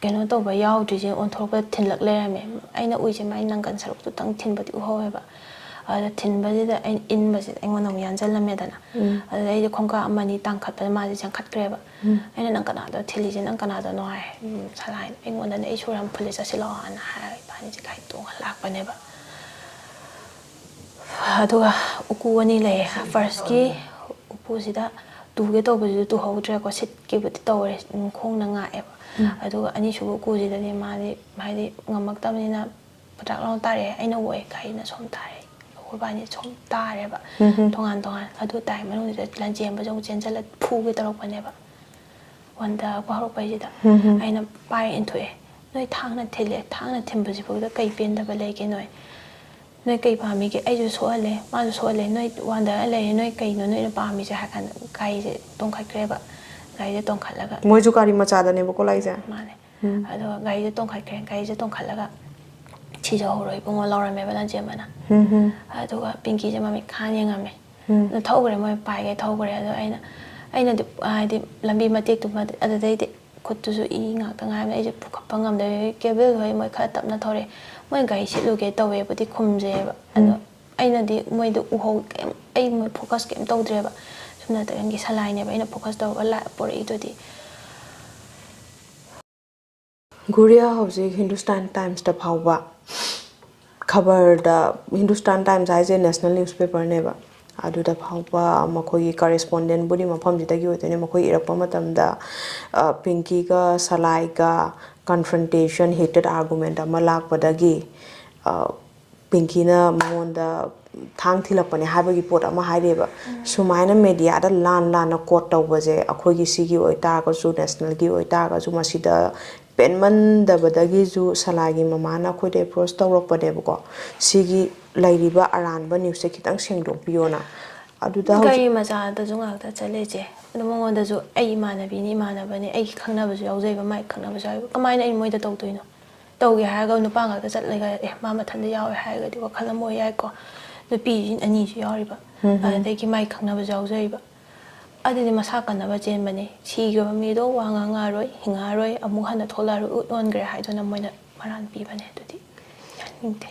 ꯀꯩꯅꯣ ꯇꯧꯕ ꯌꯥꯎꯗ꯭ꯔꯤꯁꯦ ꯑꯣꯟꯊꯣꯔꯛꯄꯗ ꯊꯤꯜꯂꯛ ꯂꯩꯔꯝꯃꯦ꯫ ꯑꯩꯅ ꯎꯏꯁꯦ ꯃꯥꯏ ꯅꯪꯒꯟ ꯁꯔꯨꯛꯇꯨꯇꯪ ꯊꯤꯟꯕꯗꯤ ꯎꯍꯧꯋꯦꯕ꯫ ꯑꯗ ꯊꯤꯟꯕꯁꯤꯗ ꯑꯩꯅ ꯏꯟꯕꯁꯤꯗ ꯑꯩꯉꯣꯟꯗ ꯑꯃꯨꯛ ꯌꯥꯟꯁꯤꯜꯂꯝꯃꯦꯗꯅ꯫ ꯑꯗꯨꯗ ꯑꯩꯁꯦ ꯈꯣꯡꯀꯥꯞ ꯑꯃ ꯑꯅꯤ ꯇꯥꯡꯈꯠꯄꯗ ꯃꯥꯁꯦ ꯆꯦꯟꯈꯠꯈ꯭ꯔꯦꯕ꯫ ꯑꯩꯅ "ꯅꯪ ꯀꯅꯥꯗꯣ ꯊꯤꯜꯂꯤꯁꯦ? ꯅꯪ ꯀꯅꯥꯗꯅꯣ?" ꯍꯥꯏ꯫ "ꯎꯝ, ꯁꯂꯥꯏꯅ ꯑꯩꯉꯣꯟꯗꯅꯦ, ꯑꯩ ꯁꯣꯔ ꯌꯥꯝ ꯐꯨꯜꯂꯦ, ꯆꯠꯁꯤꯜꯂꯛꯑꯣꯅ" ꯍꯥꯏꯔꯒ ꯏꯕꯥꯅꯤꯁꯦ ꯒꯥꯔꯤ ꯇꯣꯡꯉ ꯂꯥꯛꯄꯅꯦꯕ꯫ ꯑꯗꯨꯒ ꯎꯀꯨ ꯑꯅꯤ ꯂꯩꯌꯦ꯫ ꯐꯥꯔꯁꯀꯤ ꯎꯄꯨꯁꯤꯗ ꯇꯨꯒꯦ ꯇꯧꯕꯁꯤꯁꯨ ꯇꯨꯍꯧꯗ꯭ꯔꯦꯀꯣ, ꯁꯤꯠꯀꯦꯕꯨꯗꯤ ꯇꯧꯔꯦ, ꯎꯝ, ꯈꯣꯡꯅ ꯉꯥꯛꯑꯦꯕ꯫ ꯑꯗꯨꯒ ꯑꯅꯤꯁꯨꯕ ꯎꯀꯨꯁꯤꯗꯗꯤ ꯃꯥꯗꯤ ꯍꯥꯏꯗꯤ ꯉꯝꯃꯛꯇꯕꯅꯤꯅ ꯄꯗ꯭ꯔꯥꯛ ꯂꯥꯎꯅ ꯇꯥꯔꯛꯑꯦ꯫ ꯑꯩꯅ ꯑꯣꯛꯑꯦ, ꯒꯥꯔꯤꯅ ꯁꯣꯝ ꯇꯥꯔꯦ, ꯑꯩꯈꯣꯏꯕꯥꯅꯤ ꯁꯣꯝ ꯇꯥꯔꯦꯕ꯫ ꯇꯣꯉꯥꯟ ꯇꯣꯉꯥꯟ꯫ ꯑꯗꯨ ꯇꯥꯏ ꯃꯅꯨꯡꯁꯤꯗ ꯂꯟꯖꯦꯟꯕꯁꯦ ꯑꯃꯨꯛ ꯆꯦꯟꯁꯤꯜꯂ ꯐꯨꯒꯦ ꯇꯧꯔꯛꯄꯅꯦꯕ꯫ ꯋꯥꯟꯗꯔꯛꯄ ꯍꯧꯔꯛꯄꯩꯁꯤꯗ ꯑꯩꯅ ꯄꯥꯏꯔ ꯏꯟꯊꯣꯛꯑꯦ꯫ "ꯅꯣꯏ ꯊꯥꯡꯅ ꯊꯤꯜꯂꯦ, ꯊꯥꯡꯅ ꯊꯤꯟꯕꯁꯤꯐꯥꯎꯗ ꯀꯩ ꯄꯦꯟꯗꯕ ꯂꯩꯒꯦ ꯅꯣꯏ? ꯅꯣꯏ ꯀꯩ ꯄꯥꯝꯃꯤꯒꯦ? ꯑꯩꯁꯨ ꯁꯣꯛꯍꯜꯂꯦ, ꯃꯥꯁꯨ ꯁꯣꯛꯍꯜꯂꯦ, ꯅꯣꯏ ꯋꯥꯟꯗꯔ ꯂꯩꯔꯦ, ꯅꯣꯏ ꯀꯩꯅꯣ ꯅꯣꯏꯅ ꯄꯥꯝꯃꯤꯁꯦ?" ꯍꯥꯏ ꯀꯥꯟꯗ ꯒꯥꯔꯤꯁꯦ ꯇꯣꯡꯈꯠꯈ꯭ꯔꯦꯕ꯫ ꯒꯥꯔꯤꯁꯦ ꯇꯣꯡꯈꯠꯂꯒ ꯃꯣꯏꯁꯨ ꯒꯥꯔꯤ ꯃꯆꯥꯗꯅꯦꯕꯀꯣ ꯂꯥꯛꯏꯁꯦ? ꯃꯥꯅꯦ꯫ ꯑꯗꯨꯒ ꯒꯥꯔꯤꯁꯦ ꯇꯣꯡꯈꯠꯈ꯭ꯔꯦ꯫ ꯒꯥꯔꯤꯁꯦ ꯇꯣꯡꯈꯠꯂꯒ "ꯁꯤꯖꯍꯧꯔꯣ ꯏꯕꯨꯡꯉꯣ" ꯂꯥꯎꯔꯝꯃꯦꯕ ꯂꯟꯖꯦꯟꯕꯅ꯫ ꯑꯗꯨꯒ ꯄꯤꯡꯀꯤꯁꯦ ꯃꯃꯤꯠ ꯈꯥꯅ ꯌꯦꯡꯉꯝꯃꯦ꯫ ꯑꯗꯨ ꯊꯧꯈ꯭ꯔꯦ, ꯃꯣꯏ ꯄꯥꯏꯒꯦ ꯊꯧꯈ꯭ꯔꯦ꯫ ꯑꯗꯣ ꯑꯩꯅ, ꯑꯩꯅꯗꯤ ꯍꯥꯏꯗꯤ ꯂꯝꯕꯤ ꯃꯇꯦꯛꯇꯨꯃ ꯑꯗꯨꯗꯩꯗꯤ ꯈꯨꯠꯇꯨꯁꯨ ꯏ ꯉꯥꯛꯇ ꯉꯥꯏꯕꯅꯦ꯫ ꯑꯩꯁꯨ ꯄꯨꯈꯠꯄ ꯉꯝꯗꯕꯒꯤ ꯀꯦꯕꯤꯜ ꯍꯣꯏ ꯃꯣꯏ ꯈꯔ ꯇꯞꯅ ꯊꯧꯔꯛꯑꯦ꯫ ꯃꯣꯏ ꯒꯥꯔꯤ ꯁꯤꯠꯂꯨꯒꯦ ꯇꯧꯋꯦꯕꯨꯗꯤ ꯈꯨꯝꯖꯩꯑꯕ꯫ ꯑꯗꯣ ꯑꯩꯅꯗꯤ ꯃꯣꯏꯗꯣ ꯎꯍꯧ-, ꯀꯩꯝ, ꯑꯩ ꯃꯣꯏ ꯐꯣꯀꯁ ꯀꯩꯝ ꯇꯧꯗ꯭ꯔꯦꯕ꯫ ꯁꯣꯝ ꯅꯥꯀꯟꯒꯤ ꯁꯂꯥꯏꯅꯦꯕ ꯑꯩꯅ ꯐꯣꯀꯁ ꯇꯧꯔꯒ ꯂꯥ-, ꯄꯣꯔꯛꯏꯗꯨꯗꯤ꯫ ꯒꯨꯔꯤꯌꯥ ꯍꯧꯖꯤꯛ ꯍꯤꯟꯗꯨꯁꯇꯥꯟ ꯇꯥꯏꯝꯁꯇ ꯐꯥꯎꯕ ꯈꯕꯔꯗ, ꯍꯤꯟꯗꯨꯁꯇꯥꯟ ꯇꯥꯏꯝꯁ ꯍꯥꯏꯁꯦ ꯅꯦꯁꯅꯦꯜ ꯅ꯭ꯌꯨꯁꯄꯦꯄꯔꯅꯦꯕ, ꯑꯗꯨꯗ ꯐꯥꯎꯕ ꯃꯈꯣꯏꯒꯤ ꯀꯔꯦꯁꯄꯣꯟꯗꯦꯟꯕꯨꯗꯤ ꯃꯐꯝꯁꯤꯗꯒꯤ ꯑꯣꯏꯗꯣꯏꯅꯦ꯫ ꯃꯈꯣꯏ ꯏꯔꯛꯄ ꯃꯇꯝꯗ, ꯑ, ꯄꯤꯡꯀꯤꯒ ꯁꯂꯥꯏꯒ ꯀꯟꯐ꯭ꯔꯟꯇꯦꯁꯟ, ꯍꯤꯇꯦꯠ ꯑꯥꯔꯒꯨꯃꯦꯟ ꯑꯃ ꯂꯥꯛꯄꯗꯒꯤ, ꯑ, ꯄꯤꯡꯀꯤꯅ ꯃꯉꯣꯟꯗ ꯊꯥꯡ ꯊꯤꯜꯂꯛꯄꯅꯦ ꯍꯥꯏꯕꯒꯤ ꯄꯣꯠ ꯑꯃ ꯍꯥꯏꯔꯤꯕ꯫ ꯁꯨꯃꯥꯏꯅ ꯃꯦꯗꯤꯌꯥꯗ ꯂꯥꯟ ꯂꯥꯟꯅ ꯀꯣꯠ ꯇꯧꯕꯁꯦ, ꯑꯩꯈꯣꯏꯒꯤ ꯁꯤꯒꯤ ꯑꯣꯏꯇꯥꯔꯒꯁꯨ, ꯅꯦꯁꯅꯦꯜꯒꯤ ꯑꯣꯏꯇꯥꯔꯒꯁꯨ, ꯃꯁꯤꯗ ꯄꯦꯟꯃꯟꯗꯕꯗꯒꯤꯁꯨ ꯁꯂꯥꯏꯒꯤ ꯃꯃꯥꯅ ꯑꯩꯈꯣꯏꯗ ꯑꯦꯄ꯭ꯔꯣꯁ ꯇꯧꯔꯛꯄꯅꯦꯕꯀꯣ, ꯁꯤꯒꯤ ꯂꯩꯔꯤꯕ ꯑꯔꯥꯟꯕ ꯅ꯭ꯌꯨꯁꯁꯦ ꯈꯤꯇꯪ ꯁꯦꯡꯗꯣꯛꯄꯤꯌꯣꯅ꯫ ꯑꯗꯨꯗ ꯍꯧꯖꯤꯛ ꯒꯥꯔꯤ ꯃꯆꯥꯗꯁꯨ ꯉꯥꯛꯇ ꯆꯠꯂꯦ ꯏꯆꯦ꯫ ꯑꯗꯣ ꯃꯉꯣꯟꯗꯁꯨ ꯑꯩ ꯏꯃꯥꯟꯅꯕꯤꯅꯤ, ꯏꯃꯥꯟꯅꯕꯅꯤ, ꯑꯩꯒꯤ ꯈꯪꯅꯕꯁꯨ ꯌꯥꯎꯖꯩꯕ, ꯃꯥꯏ ꯈꯪꯅꯕꯁꯨ ꯌꯥꯎꯖꯩꯕ, ꯀꯃꯥꯏꯅ ꯑꯩ ꯃꯣꯏꯗ ꯇꯧꯗꯣꯏꯅꯣ? ꯇꯧꯒꯦ ꯍꯥꯏꯔꯒ ꯅꯨꯄꯥ ꯉꯥꯛꯇ ꯆꯠꯂꯒ, ꯑꯦ, ꯃꯥ ꯃꯊꯟꯇ ꯌꯥꯎꯋꯦ ꯍꯥꯏꯔꯒꯗꯤ ꯋꯥꯈꯜ ꯑꯃ ꯑꯣꯏ ꯌꯥꯏꯀꯣ꯫ ꯅꯨꯄꯤ ꯑꯅꯤꯁꯨ ꯌꯥꯎꯔꯤꯕ, ꯑꯗꯨꯗꯒꯤ ꯃꯥꯏ ꯈꯪꯅꯕꯁꯨ ꯌꯥꯎꯖꯔꯤꯕ꯫ ꯑꯗꯨꯗꯤ ꯃꯁꯥ ꯀꯟꯅꯕ ꯆꯦꯟꯕꯅꯦ꯫ ꯁꯤꯈ꯭ꯔꯕ ꯃꯤꯗꯣ ꯋꯥ ꯉꯥꯡꯉꯛꯑꯔꯣꯏ, ꯍꯤꯡꯉꯛꯑꯔꯣꯏ, ꯑꯃꯨꯛ ꯍꯟꯅ ꯊꯣꯛꯂꯛꯑꯔꯣꯏ, ꯎꯠ ꯑꯣꯟꯈ꯭ꯔꯦ ꯍꯥꯏꯗꯨꯅ ꯃꯣꯏꯅ ꯃꯔꯥꯟ ꯄꯤꯕꯅꯦ꯫ ꯑꯗꯨꯗꯤ ꯌꯥꯅꯤꯡꯗꯦ꯫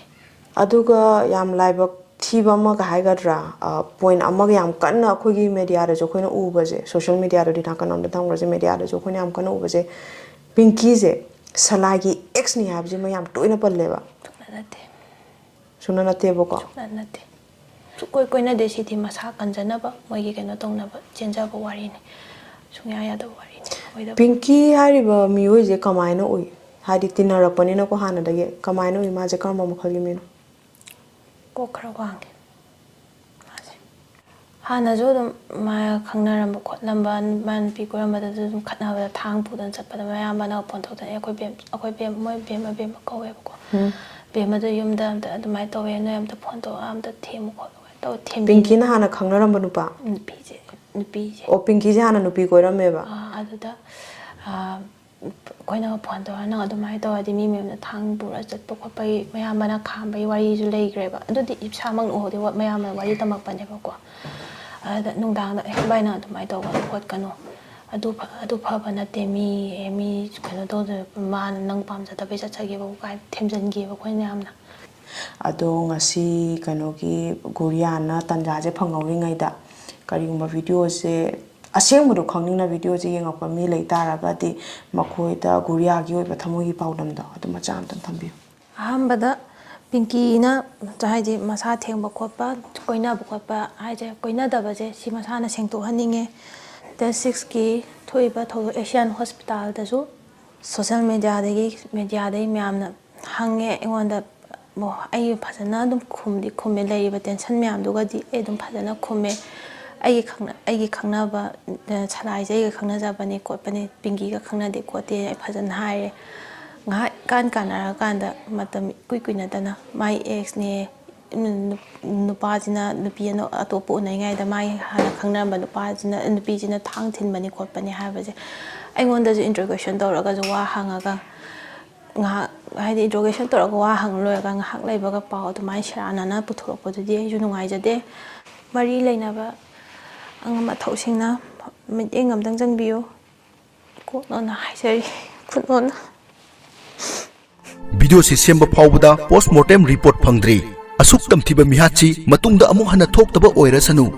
ꯑꯗꯨꯒ ꯌꯥꯝ ꯂꯥꯏꯕꯛ ꯊꯤꯕ ꯑꯃꯒ ꯍꯥꯏꯒꯗ꯭ꯔꯥ, ꯄꯣꯏꯟ ꯑꯃꯒ ꯌꯥꯝ ꯀꯟꯅ ꯑꯩꯈꯣꯏꯒꯤ ꯃꯦꯗꯤꯌꯥꯗꯁꯨ ꯑꯩꯈꯣꯏꯅ ꯎꯕꯁꯦ, ꯁꯣꯁꯤꯌꯦꯜ ꯃꯦꯗꯤꯌꯥꯗꯨꯗꯤ ꯅꯥꯀꯟ ꯑꯃꯗ ꯊꯝꯈ꯭ꯔꯁꯦ, ꯃꯦꯗꯤꯌꯥꯗꯁꯨ ꯑꯩꯈꯣꯏꯅ ꯌꯥꯝ ꯀꯟꯅ ꯎꯕꯁꯦ, ꯄꯤꯡꯀꯤꯁꯦ ꯁꯂꯥꯏꯒꯤ ꯑꯦꯛꯁꯅꯤ ꯍꯥꯏꯕꯁꯤꯃ ꯌꯥꯝ ꯇꯣꯏꯅ ꯄꯜꯂꯦꯕ꯫ ꯁꯨꯡꯅꯠ ꯅꯠꯇꯦ꯫ ꯁꯨꯡꯅꯠ ꯅꯠꯇꯦꯕꯀꯣ꯫ ꯁꯨꯡꯅꯠ ꯅꯠꯇꯦ꯫ ꯁꯨꯡꯀꯣꯏ ꯀꯣꯏꯅꯗꯦ꯫ ꯁꯤꯗꯤ ꯃꯁꯥ ꯀꯟꯖꯅꯕ, ꯃꯣꯏꯒꯤ ꯀꯩꯅꯣ ꯇꯧꯅꯕ ꯆꯦꯟꯖꯕ ꯋꯥꯔꯤꯅꯤ꯫ ꯁꯨꯡꯌꯥ ꯌꯥꯗꯕ ꯋꯥꯔꯤꯅꯤ꯫ ꯑꯣꯏꯗꯕ꯫ ꯄꯤꯡꯀꯤ ꯍꯥꯏꯔꯤꯕ ꯃꯤꯑꯣꯏꯁꯦ ꯀꯃꯥꯏꯅ ꯎꯏ? ꯍꯥꯏꯗꯤ ꯇꯤꯟꯅꯔꯛꯄꯅꯤꯅꯀꯣ ꯍꯥꯟꯅꯗꯒꯤ꯫ ꯀꯃꯥꯏꯅ ꯎꯏ? ꯃꯥꯁꯦ ꯀꯔꯝꯕ ꯃꯈꯜꯒꯤ ꯃꯤꯅꯣ? ꯀꯣꯛ ꯈꯔ ꯋꯥꯡꯉꯦ ꯃꯥꯁꯦ꯫ ꯍꯥꯟꯅꯁꯨ ꯑꯗꯨꯝ ꯃꯥ ꯈꯪꯅꯔꯝꯕ ꯈꯣꯠꯂꯝꯕ, ꯃꯥ ꯅꯨꯄꯤ ꯀꯣꯏꯔꯝꯕꯗꯁꯨ ꯑꯗꯨꯝ ꯈꯠꯅꯕꯗ ꯊꯥꯡ ꯄꯨꯗꯅ ꯆꯠꯄꯗ ꯃꯌꯥꯝꯕꯅ ꯐꯣꯟ ꯇꯧꯗꯅ, "ꯑꯩꯈꯣꯏ ꯕꯦꯝ-, ꯑꯩꯈꯣꯏ ꯕꯦꯝ-, ꯃꯣꯏ ꯕꯦꯝꯃ, ꯕꯦꯝꯃ ꯀꯧꯋꯦꯕꯀꯣ꯫ ꯎꯝ꯫ ꯕꯦꯝꯃꯗꯣ ꯌꯨꯝꯗ ꯑꯝꯇ ꯑꯗꯨꯃꯥꯏꯅ ꯇꯧꯋꯦ, ꯅꯣꯏ ꯑꯝꯇ ꯐꯣꯟ ꯇꯧꯔ ꯑꯝꯇ ꯊꯦꯝꯃꯨ ꯈꯣꯠꯂꯨ" ꯇꯧ ꯊꯦꯝꯕꯤꯅꯦ꯫ ꯄꯤꯡꯀꯤꯅ ꯍꯥꯟꯅ ꯈꯪꯅꯔꯝꯕ ꯅꯨꯄꯥ? ꯅꯨꯄꯤꯁꯦ, ꯅꯨꯄꯤꯁꯦ꯫ ꯑꯣ, ꯄꯤꯡꯀꯤꯁꯦ ꯍꯥꯟꯅ ꯅꯨꯄꯤ ꯀꯣꯏꯔꯝꯃꯦꯕ? ꯑꯥ, ꯑꯗꯨꯗ, ꯑꯥ, ꯑꯩꯈꯣꯏꯅ ꯐꯣꯟ ꯇꯧꯔ, "ꯅꯪ ꯑꯗꯨꯃꯥꯏꯅ ꯇꯧꯔꯗꯤ ꯃꯤ ꯃꯌꯥꯝꯅ ꯊꯥꯡ ꯄꯨꯔ ꯆꯠꯄ ꯈꯣꯠꯄꯒꯤ ꯃꯌꯥꯝꯕꯅ ꯈꯥꯝꯕꯒꯤ ꯋꯥꯔꯤꯁꯨ ꯂꯩꯈ꯭ꯔꯦꯕ"꯫ ꯑꯗꯨꯗꯤ ꯏꯁꯥꯃꯛꯅ ꯎꯍꯧꯗꯦ, ꯋꯥ-, ꯃꯌꯥꯝꯕꯅ ꯋꯥꯔꯤ ꯇꯝꯃꯛꯄꯅꯦꯕꯀꯣ꯫ ꯑꯗꯨꯗ ꯅꯨꯡꯗꯥꯡꯗ, "ꯑꯦ, ꯚꯥꯏ, ꯅꯪ ꯑꯗꯨꯃꯥꯏꯅ ꯇꯧꯒꯅꯨ ꯈꯣꯠꯀꯅꯨ, ꯑꯗꯨ ꯐ-, ꯑꯗꯨ ꯐꯕ ꯅꯠꯇꯦ, ꯃꯤ, ꯑꯦ, ꯃꯤ ꯀꯩꯅꯣ ꯇꯧꯗ-, ꯃꯥꯅ ꯅꯪ ꯄꯥꯝꯖꯗꯕꯩ ꯆꯠꯆꯈꯤꯕꯕꯨ" ꯀꯥꯏ ꯊꯦꯝꯖꯤꯟꯈꯤꯕ ꯑꯩꯈꯣꯏ ꯃꯌꯥꯝꯅ꯫ ꯑꯗꯣ ꯉꯁꯤ ꯀꯩꯅꯣꯒꯤ ꯒꯨꯔꯤꯌꯥꯅ ꯇꯟꯖꯥꯁꯦ ꯐꯪꯍꯧꯔꯤꯉꯩꯗ ꯀꯔꯤꯒꯨꯝꯕ ꯚꯤꯗꯤꯑꯣꯁꯦ ꯑꯁꯦꯡꯕꯗꯣ ꯈꯪꯅꯤꯡꯅ ꯚꯤꯗꯤꯑꯣꯁꯦ ꯌꯦꯡꯉꯛꯄ ꯃꯤ ꯂꯩ ꯇꯥꯔꯒꯗꯤ ꯃꯈꯣꯏꯗ ꯒꯨꯔꯤꯌꯥꯒꯤ ꯑꯣꯏꯕ ꯊꯃꯣꯏꯒꯤ ꯄꯥꯎꯗꯝꯗꯣ ꯑꯗꯨ ꯃꯆꯥ ꯑꯝꯇꯪ ꯊꯝꯕꯤꯌꯨ꯫ ꯑꯍꯥꯟꯕꯗ ꯄꯤꯡꯀꯤꯅ ꯍꯥꯏꯗꯤ ꯃꯁꯥ ꯊꯦꯡꯕ ꯈꯣꯠꯄ, ꯀꯣꯏꯅꯕ ꯈꯣꯠꯄ ꯍꯥꯏꯁꯦ, ꯀꯣꯏꯅꯗꯕꯁꯦ ꯁꯤ ꯃꯁꯥꯅ ꯁꯦꯡꯗꯣꯛꯍꯟꯅꯤꯡꯉꯦ꯫ ꯗꯦꯠ ꯁꯤꯛꯁꯀꯤ ꯊꯣꯛꯏꯕ ꯊꯧꯗꯣꯛ ꯑꯦꯁꯤꯌꯥꯟ ꯍꯣꯁꯄꯤꯇꯥꯜꯗꯁꯨ ꯁꯣꯁꯦꯜ ꯃꯦꯗꯤꯌꯥꯗꯒꯤ, ꯃꯦꯗꯤꯌꯥꯗꯒꯤ ꯃꯌꯥꯝꯅ ꯍꯪꯉꯦ ꯑꯩꯉꯣꯟꯗ, ꯑꯣ, ꯑꯩ ꯐꯖꯅ ꯑꯗꯨꯝ ꯈꯨꯝꯗꯤ ꯈꯨꯝꯃꯦ꯫ ꯂꯩꯔꯤꯕ tension ꯃꯌꯥꯝꯗꯨꯒꯗꯤ ꯑꯩ ꯑꯗꯨꯝ ꯐꯖꯅ ꯈꯨꯝꯃꯦ꯫ ꯑꯩꯒꯤ ꯈꯪꯅ-, ꯑꯩꯒꯤ ꯈꯪꯅꯕ, ꯑ, ꯁꯂꯥꯏꯁꯦ ꯑꯩꯒ ꯈꯪꯅꯖꯕꯅꯦ ꯈꯣꯠꯄꯅꯦ, ꯄꯤꯡꯀꯤꯒ ꯈꯪꯅꯗꯦ ꯈꯣꯠꯇꯦ ꯑꯩ ꯐꯖꯅ ꯍꯥꯏꯔꯦ꯫ ꯉꯥꯏꯍꯥꯛ ꯏꯀꯥꯟ ꯀꯥꯟꯅꯔꯀꯥꯟꯗ ꯃꯇꯝ ꯏꯀꯨꯏ ꯀꯨꯏꯅꯗꯅ ꯃꯥꯏ ex ꯅꯦ, ꯎꯝ, ꯅꯨ-, ꯅꯨꯄꯥꯁꯤꯅ ꯅꯨꯄꯤ ꯑꯅꯧ-, ꯑꯇꯣꯞꯄ ꯎꯅꯩꯉꯩꯗ ꯃꯥꯏ ꯍꯥꯟꯅ ꯈꯪꯅꯔꯝꯕ ꯅꯨꯄꯥꯁꯤꯅ, ꯅꯨꯄꯤꯁꯤꯅ ꯊꯥꯡ ꯊꯤꯟꯕꯅꯤ ꯈꯣꯠꯄꯅꯤ ꯍꯥꯏꯕꯁꯦ ꯑꯩꯉꯣꯟꯗꯁꯨ interrogation ꯇꯧꯔꯒꯁꯨ ꯋꯥ ꯍꯪꯉꯒ, ꯉꯥꯏꯍꯥꯛ, ꯍꯥꯏꯗꯤ, interrogation ꯇꯧꯔꯒ ꯋꯥ ꯍꯪ ꯂꯣꯏꯔꯒ ꯉꯥꯏꯍꯥꯛ ꯂꯩꯕꯒ ꯄꯥꯎ ꯑꯗꯨꯃꯥꯏꯅ ꯁꯦꯔꯥꯟꯅꯅ ꯄꯨꯊꯣꯔꯛꯄꯗꯨꯗꯤ ꯑꯩꯁꯨ ꯅꯨꯡꯉꯥꯏꯖꯗꯦ꯫ ꯃꯔꯤ ꯂꯩꯅꯕ ꯑꯉꯝ ꯑꯊꯧꯁꯤꯡꯅ ꯃꯤꯠꯌꯦꯡ ꯑꯝꯇꯪ ꯆꯪꯕꯤꯌꯨ꯫ ꯀꯣꯛꯅꯣꯅ ꯍꯥꯏꯖꯔꯤ꯫ ꯈꯨꯠꯅꯣꯅ꯫ ꯚꯤꯗꯤꯑꯣꯁꯤ ꯁꯦꯝꯕ ꯐꯥꯎꯕꯗ post mortem report ꯐꯪꯗ꯭ꯔꯤ꯫ ꯑꯁꯨꯛ ꯇꯝꯊꯤꯕ ꯃꯤꯍꯥꯠꯁꯤ ꯃꯇꯨꯡꯗ ꯑꯃꯨꯛ ꯍꯟꯅ ꯊꯣꯛꯇꯕ ꯑꯣꯏꯔꯁꯅꯨ꯫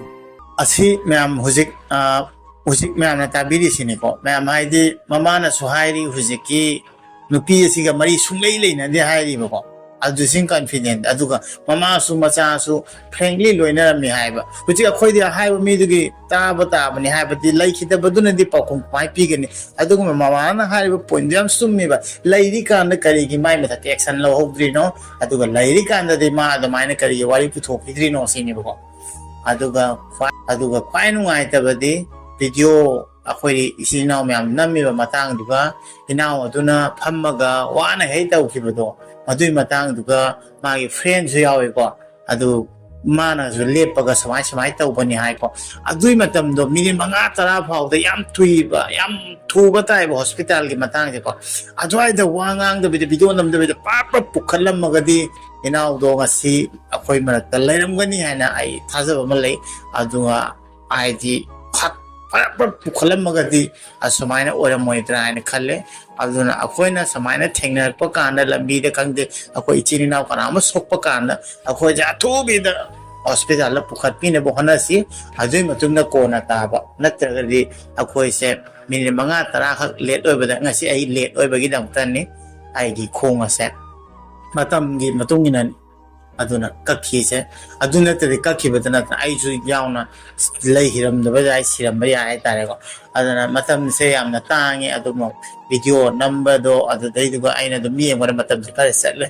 ꯑꯁꯤ ꯃꯌꯥꯝ ꯍꯧꯖꯤꯛ, ꯑ, ꯍꯧꯖꯤꯛ ꯃꯌꯥꯝꯅ ꯇꯥꯕꯤꯔꯤꯁꯤꯅꯤꯀꯣ꯫ ꯃꯌꯥꯝ ꯍꯥꯏꯗꯤ ꯃꯃꯥꯅꯁꯨ ꯍꯥꯏꯔꯤ, ꯍꯧꯖꯤꯛꯀꯤ ꯅꯨꯄꯤ ꯑꯁꯤꯒ ꯃꯔꯤ ꯁꯨꯡꯂꯩ ꯂꯩꯅꯗꯦ ꯍꯥꯏꯔꯤꯕꯀꯣ꯫ ꯑꯗꯨꯁꯤꯡ confident, ꯑꯗꯨꯒ ꯃꯃꯥꯁꯨ ꯃꯆꯥꯁꯨ frankly ꯂꯣꯏꯅꯔꯝꯃꯤ ꯍꯥꯏꯕ꯫ ꯍꯧꯖꯤꯛ ꯑꯩꯈꯣꯏꯗꯤ ꯑꯍꯥꯏꯕ ꯃꯤꯗꯨꯒꯤ ꯇꯥꯕ ꯇꯥꯕꯅꯤ ꯍꯥꯏꯕꯗꯤ ꯂꯩꯈꯤꯗꯕꯗꯨꯅꯗꯤ ꯄꯥꯎꯈꯨꯝ ꯀꯃꯥꯏꯅ ꯄꯤꯒꯅꯤ? ꯑꯗꯨꯒꯨꯝꯕ ꯃꯃꯥꯅ ꯍꯥꯏꯔꯤꯕ pointꯗꯨ ꯌꯥꯝ ꯆꯨꯝꯃꯤꯕ꯫ ꯂꯩꯔꯤꯀꯥꯟꯗ ꯀꯔꯤꯒꯤ ꯃꯥꯏ ꯃꯊꯛꯇ action ꯂꯧꯍꯧꯗ꯭ꯔꯤꯅꯣ? ꯑꯗꯨꯒ ꯂꯩꯔꯤꯀꯥꯟꯗꯗꯤ ꯃꯥ ꯑꯗꯨꯃꯥꯏꯅ ꯀꯔꯤꯒꯤ ꯋꯥꯔꯤ ꯄꯨꯊꯣꯛꯄꯤꯗ꯭ꯔꯤꯅꯣ ꯁꯤꯅꯦꯕꯀꯣ꯫ ꯑꯗꯨꯒ ꯈ꯭ꯋꯥꯏ, ꯑꯗꯨꯒ ꯈ꯭ꯋꯥꯏ ꯅꯨꯡꯉꯥꯏꯇꯕꯗꯤ video ꯑꯩꯈꯣꯏ ꯏꯆꯤꯜ ꯏꯅꯥꯎ ꯃꯌꯥꯝ ꯅꯝꯃꯤꯕ ꯃꯇꯥꯡꯗꯨꯒ, ꯏꯅꯥꯎ ꯑꯗꯨꯅ ꯐꯝꯃꯒ ꯋꯥꯅ ꯍꯦꯛ ꯇꯧꯈꯤꯕꯗꯣ, ꯃꯗꯨꯒꯤ ꯃꯇꯥꯡꯗꯨꯒ ꯃꯥꯒꯤ friendꯁꯨ ꯌꯥꯎꯋꯦꯀꯣ꯫ ꯑꯗꯨ ꯃꯥꯅꯁꯨ ꯂꯦꯞꯄꯒ ꯁꯨꯃꯥꯏ ꯁꯨꯃꯥꯏ ꯇꯧꯕꯅꯤ ꯍꯥꯏꯀꯣ꯫ ꯑꯗꯨꯒꯤ ꯃꯇꯝꯗꯣ minute ꯃꯉꯥ ꯇꯔꯥ ꯐꯥꯎꯗ ꯌꯥꯝ ꯊꯨꯏꯕ, ꯌꯥꯝ ꯊꯨꯕ ꯇꯥꯏꯕ hospitalꯒꯤ ꯃꯇꯥꯡꯁꯦꯀꯣ꯫ ꯑꯗꯨꯋꯥꯏꯗ ꯋꯥ ꯉꯥꯡꯗꯕꯤꯗ, video ꯅꯝꯗꯕꯤꯗ ꯄꯥꯞ ꯄꯥꯞ ꯄꯨꯈꯠꯂꯝꯃꯒꯗꯤ ꯏꯅꯥꯎꯗꯣ ꯉꯁꯤ ꯑꯩꯈꯣꯏ ꯃꯔꯛꯇ ꯂꯩꯔꯝꯒꯅꯤ ꯍꯥꯏꯅ ꯑꯩ ꯊꯥꯖꯕ ꯑꯃ ꯂꯩ꯫ ꯑꯗꯨꯒ ꯍꯥꯏꯗꯤ ꯐꯠ ꯐꯠ ꯐꯠ ꯄꯨꯈꯠꯂꯝꯃꯒꯗꯤ ꯑꯁꯨꯃꯥꯏꯅ ꯑꯣꯏꯔꯝꯃꯣꯏꯗ꯭ꯔꯥ ꯍꯥꯏꯅ ꯈꯜꯂꯦ꯫ ꯑꯗꯨꯅ ꯑꯩꯈꯣꯏꯅ ꯁꯨꯃꯥꯏꯅ ꯊꯦꯡꯅꯔꯛꯄ ꯀꯥꯟꯗ, ꯂꯝꯕꯤꯗ ꯈꯪꯗꯦ, ꯑꯩꯈꯣꯏ ꯏꯆꯤꯜ ꯏꯅꯥꯎ ꯀꯅꯥ ꯑꯃ ꯁꯣꯛꯄ ꯀꯥꯟꯗ, ꯑꯩꯈꯣꯏꯁꯦ ꯑꯊꯨꯕꯤꯗ hospitalꯗ ꯄꯨꯈꯠꯄꯤꯅꯕ ꯍꯣꯠꯅꯁꯤ꯫ ꯑꯗꯨꯒꯤ ꯃꯇꯨꯡꯗ ꯀꯣꯟꯅ ꯇꯥꯕ, ꯅꯠꯇ꯭ꯔꯒꯗꯤ ꯑꯩꯈꯣꯏꯁꯦ minute ꯃꯉꯥ ꯇꯔꯥꯈꯛ late ꯑꯣꯏꯕꯗ, ꯉꯁꯤ ꯑꯩ late ꯑꯣꯏꯕꯒꯤꯗꯃꯛꯇꯅꯤ ꯑꯩꯒꯤ ꯈꯣꯡ ꯑꯁꯦ ꯃꯇꯝꯒꯤ ꯃꯇꯨꯡ ꯏꯟꯅꯅꯤ꯫ ꯑꯗꯨꯅ ꯀꯛꯈꯤꯁꯦ꯫ ꯑꯗꯨ ꯅꯠꯇ꯭ꯔꯗꯤ, ꯀꯛꯈꯤꯕꯗ ꯅꯠꯇꯅ ꯑꯩꯁꯨ ꯌꯥꯎꯅ ꯂꯩꯈꯤꯔꯝꯗꯕ ꯌꯥꯏ, ꯁꯤꯔꯝꯕ ꯌꯥꯏ ꯍꯥꯏꯇꯥꯔꯦꯀꯣ꯫ ꯑꯗꯨꯅ ꯃꯇꯝꯁꯦ ꯌꯥꯝꯅ ꯇꯥꯡꯉꯦ꯫ ꯑꯗꯨꯕꯨ video ꯅꯝꯕꯗꯣ ꯑꯗꯨꯗꯩꯗꯨꯒ ꯑꯩꯅ ꯑꯗꯨꯝ ꯌꯦꯡꯕꯗ ꯃꯇꯝꯁꯦ ꯈꯔ ꯆꯠꯂꯦ꯫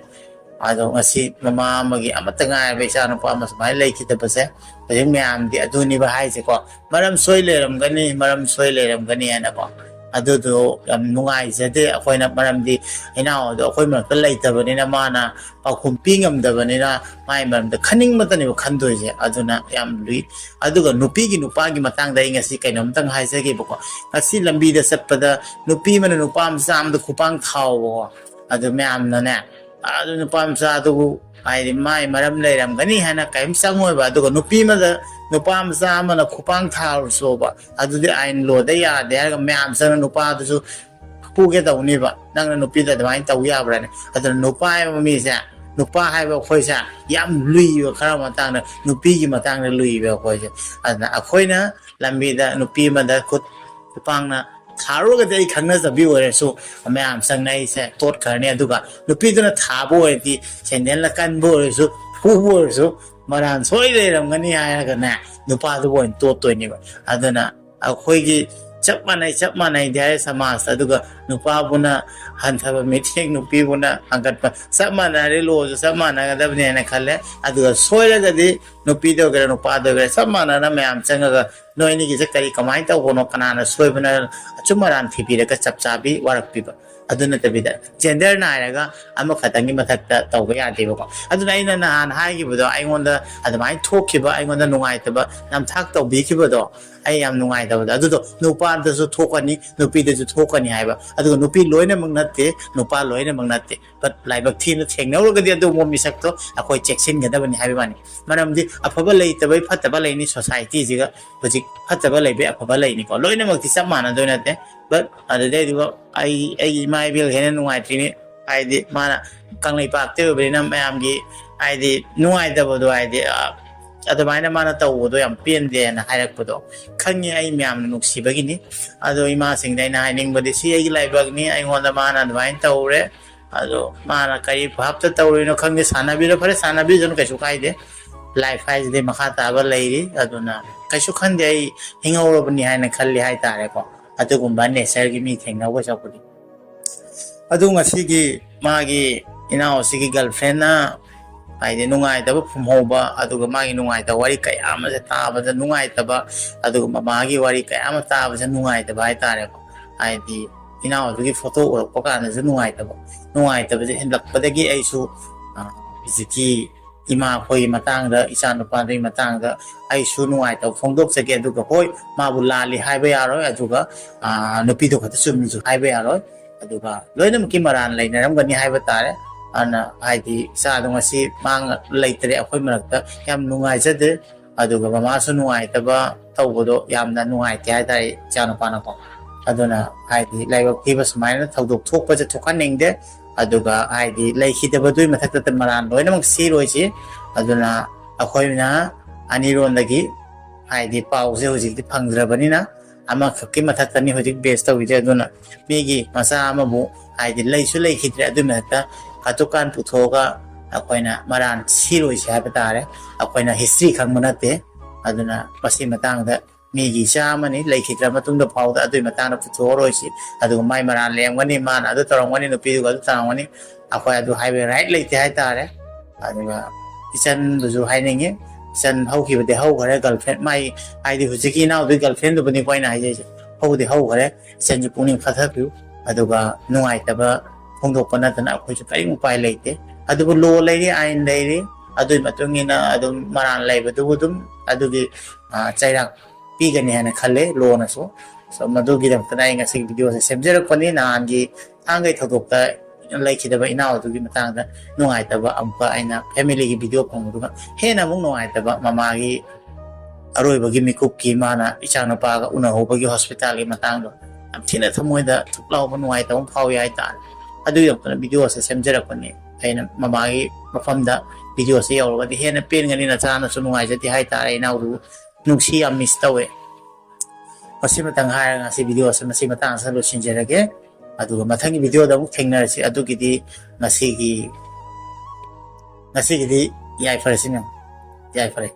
ꯑꯗꯣ ꯉꯁꯤ ꯃꯃꯥ ꯑꯃꯒꯤ ꯑꯃꯠꯇ ꯉꯥꯏꯔꯕ ꯏꯆꯥꯅꯨꯄꯥ ꯑꯃ ꯁꯨꯃꯥꯏꯅ ꯂꯩꯈꯤꯗꯕꯁꯦ, ꯍꯧꯖꯤꯛ ꯃꯌꯥꯝꯗꯤ ꯑꯗꯨꯅꯤꯕ ꯍꯥꯏꯁꯦꯀꯣ, ꯃꯔꯝ ꯁꯣꯏ ꯂꯩꯔꯝꯒꯅꯤ, ꯃꯔꯝ ꯁꯣꯏ ꯂꯩꯔꯝꯒꯅꯤ ꯍꯥꯏꯅꯀꯣ꯫ ꯑꯗꯨꯗꯣ ꯌꯥꯝ ꯅꯨꯡꯉꯥꯏꯖꯗꯦ ꯑꯩꯈꯣꯏꯅ, ꯃꯔꯝꯗꯤ ꯏꯅꯥꯎ ꯑꯗꯣ ꯑꯩꯈꯣꯏ ꯃꯔꯛꯇ ꯂꯩꯇꯕꯅꯤꯅ, ꯃꯥꯅ ꯄꯥꯎꯈꯨꯝ ꯄꯤ ꯉꯝꯗꯕꯅꯤꯅ, ꯃꯥꯒꯤ ꯃꯔꯝꯗ ꯈꯟꯅꯤꯡꯕꯇꯅꯦꯕ ꯈꯟꯗꯣꯏꯁꯦ꯫ ꯑꯗꯨꯅ ꯌꯥꯝ ꯂꯨꯏ꯫ ꯑꯗꯨꯒ ꯅꯨꯄꯤꯒꯤ ꯅꯨꯄꯥꯒꯤ ꯃꯇꯥꯡꯗ ꯑꯩ ꯉꯁꯤ ꯀꯩꯅꯣꯝꯇꯪ ꯍꯥꯏꯖꯒꯦꯕꯀꯣ꯫ ꯉꯁꯤ ꯂꯝꯕꯤꯗ ꯆꯠꯄꯗ ꯅꯨꯄꯤ ꯑꯃꯅ ꯅꯨꯄꯥ ꯃꯆꯥ ꯑꯃꯗ ꯈꯨꯄꯥꯡ ꯊꯥꯎꯕꯀꯣ꯫ ꯑꯗꯨ ꯃꯌꯥꯝꯅꯅꯦ, ꯑꯗꯨ ꯅꯨꯄꯥ ꯃꯆꯥꯗꯨꯕꯨ ꯍꯥꯏꯗꯤ ꯃꯥꯏ ꯃꯔꯝ ꯂꯩꯔꯝꯒꯅꯤ ꯍꯥꯏꯅ ꯀꯔꯤꯝ ꯆꯪꯉꯣꯏꯕ꯫ ꯑꯗꯨꯒ ꯅꯨꯄꯤ ꯑꯃꯗ ꯅꯨꯄꯥ ꯃꯆꯥ ꯑꯃꯅ ꯈꯨꯄꯥꯡ ꯊꯥꯔꯨꯁꯣꯕ, ꯑꯗꯨꯗꯤ ꯑꯥꯏꯟ ꯂꯣꯗ ꯌꯥꯗꯦ ꯍꯥꯏꯔꯒ ꯃꯌꯥꯝ ꯆꯪꯅ ꯅꯨꯄꯥꯗꯨꯁꯨ ꯐꯨꯒꯦ ꯇꯧꯅꯤꯕ꯫ ꯅꯪꯅ ꯅꯨꯄꯤꯗ ꯑꯗꯨꯃꯥꯏꯅ ꯇꯧ ꯌꯥꯕ꯭ꯔꯥꯅꯦ? ꯑꯗꯨꯅ ꯅꯨꯄꯥ ꯍꯥꯏꯕ ꯃꯤꯁꯦ, ꯅꯨꯄꯥ ꯍꯥꯏꯕ ꯑꯩꯈꯣꯏꯁꯦ ꯌꯥꯝ ꯂꯨꯏꯕ, ꯈꯔ ꯃꯇꯥꯡꯗ ꯅꯨꯄꯤꯒꯤ ꯃꯇꯥꯡꯗ ꯂꯨꯏꯕ ꯑꯩꯈꯣꯏꯁꯦ꯫ ꯑꯗꯨꯅ ꯑꯩꯈꯣꯏꯅ ꯂꯝꯕꯤꯗ ꯅꯨꯄꯤ ꯑꯃꯗ ꯈꯨꯠ ꯈꯨꯄꯥꯡꯅ ꯊꯥꯔꯨꯔꯒꯗꯤ ꯑꯩ ꯈꯪꯅꯖꯕꯤ ꯑꯣꯏꯔꯁꯨ ꯃꯌꯥꯝ ꯆꯪꯅ ꯑꯩꯁꯦ ꯇꯣꯠꯈ꯭ꯔꯅꯤ꯫ ꯑꯗꯨꯒ ꯅꯨꯄꯤꯗꯨꯅ ꯊꯥꯕ ꯑꯣꯏꯔꯗꯤ, ꯁꯦꯟꯗꯦꯜꯅ ꯀꯟꯕ ꯑꯣꯏꯔꯁꯨ, ꯐꯨꯕ ꯑꯣꯏꯔꯁꯨ, ꯃꯔꯥꯟ ꯁꯣꯏ ꯂꯩꯔꯝꯒꯅꯤ ꯍꯥꯏꯔꯒꯅꯦ, ꯅꯨꯄꯥꯗꯨꯕꯨ ꯑꯣꯏꯅ ꯇꯣꯠꯇꯣꯏꯅꯦꯕ꯫ ꯑꯗꯨꯅ ꯑꯩꯈꯣꯏꯒꯤ ꯆꯞ ꯃꯥꯟꯅꯩ, ꯆꯞ ꯃꯥꯟꯅꯩꯗꯤ ꯍꯥꯏ ꯁꯃꯥꯖꯇ, ꯑꯗꯨꯒ ꯅꯨꯄꯥꯕꯨꯅ ꯍꯟꯊꯕ ꯃꯤꯠꯌꯦꯡ, ꯅꯨꯄꯤꯕꯨꯅ ꯍꯟꯒꯠꯄ, ꯆꯞ ꯃꯥꯟꯅꯔꯦ, ꯂꯣꯁꯨ ꯆꯞ ꯃꯥꯟꯅꯒꯗꯕꯅꯦꯅ ꯈꯜꯂꯦ꯫ ꯑꯗꯨꯒ ꯁꯣꯏꯔꯒꯗꯤ ꯅꯨꯄꯤꯗ ꯑꯣꯏꯒꯦꯔꯥ ꯅꯨꯄꯥꯗ ꯑꯣꯏꯒꯦꯔꯥ ꯆꯞ ꯃꯥꯟꯅꯅ ꯃꯌꯥꯝ ꯆꯪꯉꯒ ꯅꯣꯏ ꯑꯅꯤꯒꯤꯁꯦ ꯀꯔꯤ ꯀꯃꯥꯏꯅ ꯇꯧꯕꯅꯣ, ꯀꯅꯥꯅ ꯁꯣꯏꯕꯅꯣ, ꯑꯆꯨꯝ ꯑꯔꯥꯟ ꯊꯤꯕꯤꯔꯒ ꯆꯞ ꯆꯥꯕꯤ ꯋꯥꯔꯛꯄꯤꯕ꯫ ꯑꯗꯨ ꯅꯠꯇꯕꯤꯗ ꯖꯦꯟꯗꯔ ꯅꯥꯏꯔꯒ ꯑꯃꯈꯛꯇꯪꯒꯤ ꯃꯊꯛꯇ ꯇꯧꯕ ꯌꯥꯗꯦꯕꯀꯣ꯫ ꯑꯗꯨꯅ ꯑꯩꯅ ꯅꯍꯥꯟ ꯍꯥꯏꯈꯤꯕꯗꯣ, ꯑꯩꯉꯣꯟꯗ ꯑꯗꯨꯃꯥꯏꯅ ꯊꯣꯛꯈꯤꯕ, ꯑꯩꯉꯣꯟꯗ ꯅꯨꯡꯉꯥꯏꯇꯕ ꯅꯝꯊꯥꯛ ꯇꯧꯕꯤꯈꯤꯕꯗꯣ, ꯑꯩ ꯌꯥꯝ ꯅꯨꯡꯉꯥꯏꯇꯕꯗꯣ, ꯑꯗꯨꯗꯣ ꯅꯨꯄꯥꯗꯁꯨ ꯊꯣꯛꯀꯅꯤ, ꯅꯨꯄꯤꯗꯁꯨ ꯊꯣꯛꯀꯅꯤ ꯍꯥꯏꯕ꯫ ꯑꯗꯨꯒ ꯅꯨꯄꯤ ꯂꯣꯏꯅꯃꯛ ꯅꯠꯇꯦ, ꯅꯨꯄꯥ ꯂꯣꯏꯅꯃꯛ ꯅꯠꯇꯦ꯫ But ꯂꯥꯏꯕꯛ ꯊꯤꯅ ꯊꯦꯡꯅꯧꯔꯒꯗꯤ ꯑꯗꯨꯒꯨꯝꯕ ꯃꯤꯁꯛꯇꯣ ꯑꯩꯈꯣꯏ ꯆꯦꯛꯁꯤꯟꯒꯗꯕꯅꯤ ꯍꯥꯏꯕ ꯋꯥꯅꯤ꯫ ꯃꯔꯝꯗꯤ ꯑꯐꯕ ꯂꯩꯇꯕꯩ ꯐꯠꯇꯕ ꯂꯩꯅꯤ꯫ ꯁꯣꯁꯥꯏꯇꯤꯁꯤꯒ ꯍꯧꯖꯤꯛ ꯐꯠꯇꯕ ꯂꯩꯕꯩ ꯑꯐꯕ ꯂꯩꯅꯤꯀꯣ, ꯂꯣꯏꯅꯃꯛꯇꯤ ꯆꯞ ꯃꯥꯟꯅꯗꯣꯏ ꯅꯠꯇꯦ꯫ But ꯑꯗꯨꯗꯩꯗꯨꯒ ꯑꯩ, ꯑꯩꯒꯤ ꯏꯃꯥ ꯏꯕꯦꯜ ꯍꯦꯟꯅ ꯅꯨꯡꯉꯥꯏꯇ꯭ꯔꯤꯅꯤ꯫ ꯍꯥꯏꯗꯤ ꯃꯥꯅ ꯀꯪꯂꯩꯄꯥꯛꯇ ꯑꯣꯏꯕꯅꯤꯅ ꯃꯌꯥꯝꯒꯤ ꯍꯥꯏꯗꯤ ꯅꯨꯡꯉꯥꯏꯇꯕꯗꯣ, ꯍꯥꯏꯗꯤ, ꯑ, ꯑꯗꯨꯃꯥꯏꯅ ꯃꯥꯅ ꯇꯧꯕꯗꯣ ꯌꯥꯝ ꯄꯦꯟꯗꯦꯅ ꯍꯥꯏꯔꯛꯄꯗꯣ ꯈꯪꯉꯦ꯫ ꯑꯩ ꯃꯌꯥꯝꯅ ꯅꯨꯡꯁꯤꯕꯒꯤꯅꯤ꯫ ꯑꯗꯣ ꯏꯃꯥꯁꯤꯡꯗ ꯑꯩꯅ ꯍꯥꯏꯅꯤꯡꯕꯗꯤ, ꯁꯤ ꯑꯩꯒꯤ ꯂꯥꯏꯕꯛꯅꯤ, ꯑꯩꯉꯣꯟꯗ ꯃꯥꯅ ꯑꯗꯨꯃꯥꯏꯅ ꯇꯧꯔꯦ, ꯑꯗꯣ ꯃꯥꯅ ꯀꯔꯤ ꯚꯥꯞꯇ ꯇꯧꯔꯤꯅꯣ ꯈꯪꯗꯦ꯫ ꯁꯥꯟꯅꯕꯤꯔꯣ, ꯐꯔꯦ, ꯁꯥꯟꯅꯕꯤꯁꯅꯨ, ꯀꯩꯁꯨ ꯀꯥꯏꯗꯦ꯫ Life ꯍꯥꯏꯁꯤꯗꯤ ꯃꯈꯥ ꯇꯥꯕ ꯂꯩꯔꯤ꯫ ꯑꯗꯨꯅ ꯀꯩꯁꯨ ꯈꯟꯗꯦ, ꯑꯩ ꯍꯤꯡꯍꯧꯔꯕꯅꯤ ꯍꯥꯏꯅ ꯈꯜꯂꯤ ꯍꯥꯏꯇꯥꯔꯦꯀꯣ꯫ ꯑꯗꯨꯒꯨꯝꯕ natureꯒꯤ ꯃꯤ ꯊꯦꯡꯅꯕ ꯆꯠꯄꯗꯤ꯫ ꯑꯗꯨ ꯉꯁꯤꯒꯤ ꯃꯥꯒꯤ ꯏꯅꯥꯎ ꯑꯁꯤꯒꯤ ꯒꯔꯜ ꯐ꯭ꯔꯦꯟꯅ ꯍꯥꯏꯗꯤ ꯅꯨꯡꯉꯥꯏꯇꯕ ꯐꯨꯝꯍꯧꯕ, ꯑꯗꯨꯒ ꯃꯥꯒꯤ ꯅꯨꯡꯉꯥꯏꯇꯕ ꯋꯥꯔꯤ ꯀꯌꯥ ꯑꯃꯁꯦ ꯇꯥꯕꯗ ꯅꯨꯡꯉꯥꯏꯇꯕ, ꯑꯗꯨꯒ ꯃꯃꯥꯒꯤ ꯋꯥꯔꯤ ꯀꯌꯥ ꯑꯃ ꯇꯥꯕꯁꯦ ꯅꯨꯡꯉꯥꯏꯇꯕ ꯍꯥꯏꯇꯥꯔꯦꯀꯣ꯫ ꯍꯥꯏꯗꯤ ꯏꯅꯥꯎ ꯑꯗꯨꯒꯤ ꯐꯣꯇꯣ ꯎꯔꯛꯄ ꯀꯥꯟꯗꯁꯨ ꯅꯨꯡꯉꯥꯏꯇꯕ, ꯅꯨꯡꯉꯥꯏꯇꯕꯁꯦ ꯍꯦꯟꯒꯠꯄꯗꯒꯤ ꯑꯩꯁꯨ, ꯑ, ꯍꯧꯖꯤꯛꯀꯤ ꯏꯃꯥ ꯑꯩꯈꯣꯏꯒꯤ ꯃꯇꯥꯡꯗ, ꯏꯆꯥ ꯅꯨꯄꯥꯗꯨꯒꯤ ꯃꯇꯥꯡꯗ ꯑꯩꯁꯨ ꯅꯨꯡꯉꯥꯏꯇꯕ ꯐꯣꯡꯗꯣꯛꯆꯒꯦ꯫ ꯑꯗꯨꯒ ꯍꯣꯏ, ꯃꯥꯕꯨ ꯂꯥꯜꯂꯤ ꯍꯥꯏꯕ ꯌꯥꯔꯣꯏ, ꯑꯗꯨꯒ, ꯑ, ꯅꯨꯄꯤꯗꯣ ꯈꯛꯇ ꯆꯨꯝꯃꯤꯁꯨ ꯍꯥꯏꯕ ꯌꯥꯔꯣꯏ꯫ ꯑꯗꯨꯒ ꯂꯣꯏꯅꯃꯛꯀꯤ ꯃꯔꯥꯟ ꯂꯩꯅꯔꯝꯒꯅꯤ ꯍꯥꯏꯕ ꯇꯥꯔꯦ꯫ ꯑꯗꯨꯅ ꯍꯥꯏꯗꯤ ꯏꯆꯥꯗꯣ ꯉꯁꯤ ꯃꯥ ꯂꯩꯇ꯭ꯔꯦ ꯑꯩꯈꯣꯏ ꯃꯔꯛꯇ, ꯌꯥꯝ ꯅꯨꯡꯉꯥꯏꯖꯗꯦ꯫ ꯑꯗꯨꯒ ꯃꯃꯥꯁꯨ ꯅꯨꯡꯉꯥꯏꯇꯕ ꯇꯧꯕꯗꯣ ꯌꯥꯝꯅ ꯅꯨꯡꯉꯥꯏꯇꯦ ꯍꯥꯏꯇꯥꯔꯦ ꯏꯆꯥꯅꯨꯄꯥꯅꯀꯣ꯫ ꯑꯗꯨꯅ ꯍꯥꯏꯗꯤ ꯂꯥꯏꯕꯛ ꯊꯤꯕ ꯁꯨꯃꯥꯏꯅ ꯊꯧꯗꯣꯛ ꯊꯣꯛꯄꯁꯦ ꯊꯣꯛꯍꯟꯅꯤꯡꯗꯦ꯫ ꯑꯗꯨꯒ ꯍꯥꯏꯗꯤ ꯂꯩꯈꯤꯗꯕꯗꯨꯒꯤ ꯃꯊꯛꯇ ꯃꯔꯥꯟ ꯂꯣꯏꯅꯃꯛ ꯁꯤꯔꯣꯏꯁꯤ꯫ ꯑꯗꯨꯅ ꯑꯩꯈꯣꯏꯅ ꯑꯅꯤꯔꯣꯟꯗꯒꯤ ꯍꯥꯏꯗꯤ ꯄꯥꯎꯁꯦ ꯍꯧꯖꯤꯛꯇꯤ ꯐꯪꯗ꯭ꯔꯕꯅꯤꯅ, ꯑꯃꯈꯛꯀꯤ ꯃꯊꯛꯇꯅꯤ ꯍꯧꯖꯤꯛ ꯕꯦꯁ ꯇꯧꯔꯤꯁꯦ꯫ ꯑꯗꯨꯅ ꯃꯤꯒꯤ ꯃꯆꯥ ꯑꯃꯕꯨ ꯍꯥꯏꯗꯤ ꯂꯩꯁꯨ ꯂꯩꯈꯤꯗ꯭ꯔꯦ, ꯑꯗꯨꯏ ꯃꯊꯛꯇ ꯀꯥꯇꯨꯀꯥꯟ ꯄꯨꯊꯣꯛꯑꯒ ꯑꯩꯈꯣꯏꯅ ꯃꯔꯥꯟ ꯁꯤꯔꯣꯏꯁꯦ ꯍꯥꯏꯕ ꯇꯥꯔꯦ꯫ ꯑꯩꯈꯣꯏꯅ ꯍꯤꯁꯇ꯭ꯔꯤ ꯈꯪꯕ ꯅꯠꯇꯦ꯫ ꯑꯗꯨꯅ ꯃꯁꯤ ꯃꯇꯥꯡꯗ ꯃꯤꯒꯤ ꯏꯆꯥ ꯑꯃꯅꯤ ꯂꯩꯈꯤꯗ꯭ꯔ ꯃꯇꯨꯡꯗ ꯐꯥꯎꯗ ꯑꯗꯨꯒꯤ ꯃꯇꯥꯡꯗ ꯄꯨꯊꯣꯛꯑꯔꯣꯏꯁꯤ꯫ ꯑꯗꯨꯒ ꯃꯥꯏ ꯃꯔꯥꯜ ꯂꯩꯔꯝꯒꯅꯤ, ꯃꯥꯅ ꯑꯗꯨ ꯇꯧꯔꯝꯒꯅꯤ, ꯅꯨꯄꯤꯗꯨꯒ ꯑꯗꯨ ꯇꯧꯔꯝꯒꯅꯤ, ꯑꯩꯈꯣꯏ ꯑꯗꯨ ꯍꯥꯏꯕꯒꯤ ꯔꯥꯏꯠ ꯂꯩꯇꯦ ꯍꯥꯏꯇꯥꯔꯦ꯫ ꯑꯗꯨꯒ ꯏꯆꯟꯗꯨꯁꯨ ꯍꯥꯏꯅꯤꯡꯉꯤ, ꯏꯆꯟ ꯍꯧꯈꯤꯕꯗꯤ ꯍꯧꯈ꯭ꯔꯦ, ꯒꯔꯜ ꯐ꯭ꯔꯦꯟ ꯃꯥꯏ, ꯍꯥꯏꯗꯤ ꯍꯧꯖꯤꯛꯀꯤ ꯏꯅꯥꯎꯗꯨꯒꯤ ꯒꯔꯜ ꯐ꯭ꯔꯦꯟꯗꯨꯕꯨꯅꯤꯀꯣ ꯑꯩꯅ ꯍꯥꯏꯖꯩꯁꯦ, ꯍꯧꯗꯤ ꯍꯧꯈ꯭ꯔꯦ꯫ ꯏꯆꯟꯁꯨ ꯄꯨꯛꯅꯤꯡ ꯐꯊꯕꯤꯌꯨ꯫ ꯑꯗꯨꯒ ꯅꯨꯡꯉꯥꯏꯇꯕ ꯐꯣꯡꯗꯣꯛꯄ ꯅꯠꯇꯅ ꯑꯩꯈꯣꯏꯁꯨ ꯀꯔꯤꯝ ꯎꯄꯥꯏ ꯂꯩꯇꯦ꯫ ꯑꯗꯨꯕꯨ ꯂꯣ ꯂꯩꯔꯤ, ꯑꯥꯏꯟ ꯂꯩꯔꯤ, ꯑꯗꯨꯒꯤ ꯃꯇꯨꯡ ꯏꯟꯅ ꯑꯗꯨꯝ ꯃꯔꯥꯜ ꯂꯩꯕꯗꯨꯕꯨ ꯑꯗꯨꯝ ꯑꯗꯨꯒꯤ, ꯑ, ꯆꯩꯔꯥꯛ ꯄꯤꯒꯅꯤ ꯍꯥꯏꯅ ꯈꯜꯂꯦ ꯂꯣꯅꯁꯨ꯫ So, ꯃꯗꯨꯒꯤꯗꯃꯛꯇꯅ ꯑꯩ ꯉꯁꯤꯒꯤ ꯚꯤꯗꯤꯑꯣꯁꯦ ꯁꯦꯝꯖꯔꯛꯄꯅꯤ꯫ ꯅꯍꯥꯟꯒꯤ ꯊꯥꯡꯒꯩ ꯊꯧꯗꯣꯛꯇ ꯂꯩꯈꯤꯗꯕ ꯏꯅꯥꯎ ꯑꯗꯨꯒꯤ ꯃꯇꯥꯡꯗ ꯅꯨꯡꯉꯥꯏꯇꯕ ꯑꯃꯨꯛꯀ ꯑꯩꯅ ꯐꯦꯃꯤꯂꯤꯒꯤ ꯚꯤꯗꯤꯑꯣ ꯐꯪꯕꯗꯨꯒ ꯍꯦꯟꯅ ꯑꯃꯨꯛ ꯅꯨꯡꯉꯥꯏꯇꯕ, ꯃꯃꯥꯒꯤ ꯑꯔꯣꯏꯕꯒꯤ ꯃꯤꯀꯨꯞꯀꯤ ꯃꯥꯅ ꯏꯆꯥꯅꯨꯄꯥꯒ ꯎꯅꯍꯧꯕꯒꯤ ꯍꯣꯁꯄꯤꯇꯥꯜꯒꯤ ꯃꯇꯥꯡꯗꯣ ꯌꯥꯝ ꯊꯤꯅ ꯊꯃꯣꯏꯗ ꯊꯨꯛ ꯂꯥꯎꯕ ꯅꯨꯡꯉꯥꯏꯇꯕ ꯑꯃ ꯐꯥꯎꯏ ꯍꯥꯏꯇꯥꯔꯦ꯫ ꯑꯗꯨꯒꯤꯗꯃꯛꯇꯅ ꯚꯤꯗꯤꯑꯣꯁꯦ ꯁꯦꯝꯖꯔꯛꯄꯅꯤ꯫ ꯑꯩꯅ ꯃꯃꯥꯒꯤ ꯃꯐꯝꯗ ꯚꯤꯗꯤꯑꯣꯁꯦ ꯌꯧꯔꯒꯗꯤ ꯍꯦꯟꯅ ꯄꯦꯟꯒꯅꯤ, ꯅꯆꯥꯅꯁꯨ ꯅꯨꯡꯉꯥꯏꯖꯗꯦ ꯍꯥꯏꯇꯥꯔꯦ꯫ ꯏꯅꯥꯎꯗꯨ ꯅꯨꯡꯁꯤ ꯌꯥꯝ ꯃꯤꯁ ꯇꯧꯋꯦ꯫ ꯃꯁꯤꯃꯇꯪ ꯍꯥꯏꯔꯒ ꯉꯁꯤ ꯚꯤꯗꯤꯑꯣ ꯑꯁꯤ ꯃꯁꯤ ꯃꯇꯥꯡ ꯑꯁꯤꯗ ꯂꯣꯏꯁꯤꯟꯖꯔꯒꯦ꯫ ꯑꯗꯨꯒ ꯃꯊꯪꯒꯤ ꯚꯤꯗꯤꯑꯣꯗ ꯑꯃꯨꯛ ꯊꯦꯡꯅꯔꯁꯤ꯫ ꯑꯗꯨꯒꯤꯗꯤ ꯉꯁꯤꯒꯤ, ꯉꯁꯤꯒꯤꯗꯤ ꯌꯥꯏꯐꯔꯁꯤ ꯃꯦꯝ꯫ ꯌꯥꯏꯐꯔꯦ꯫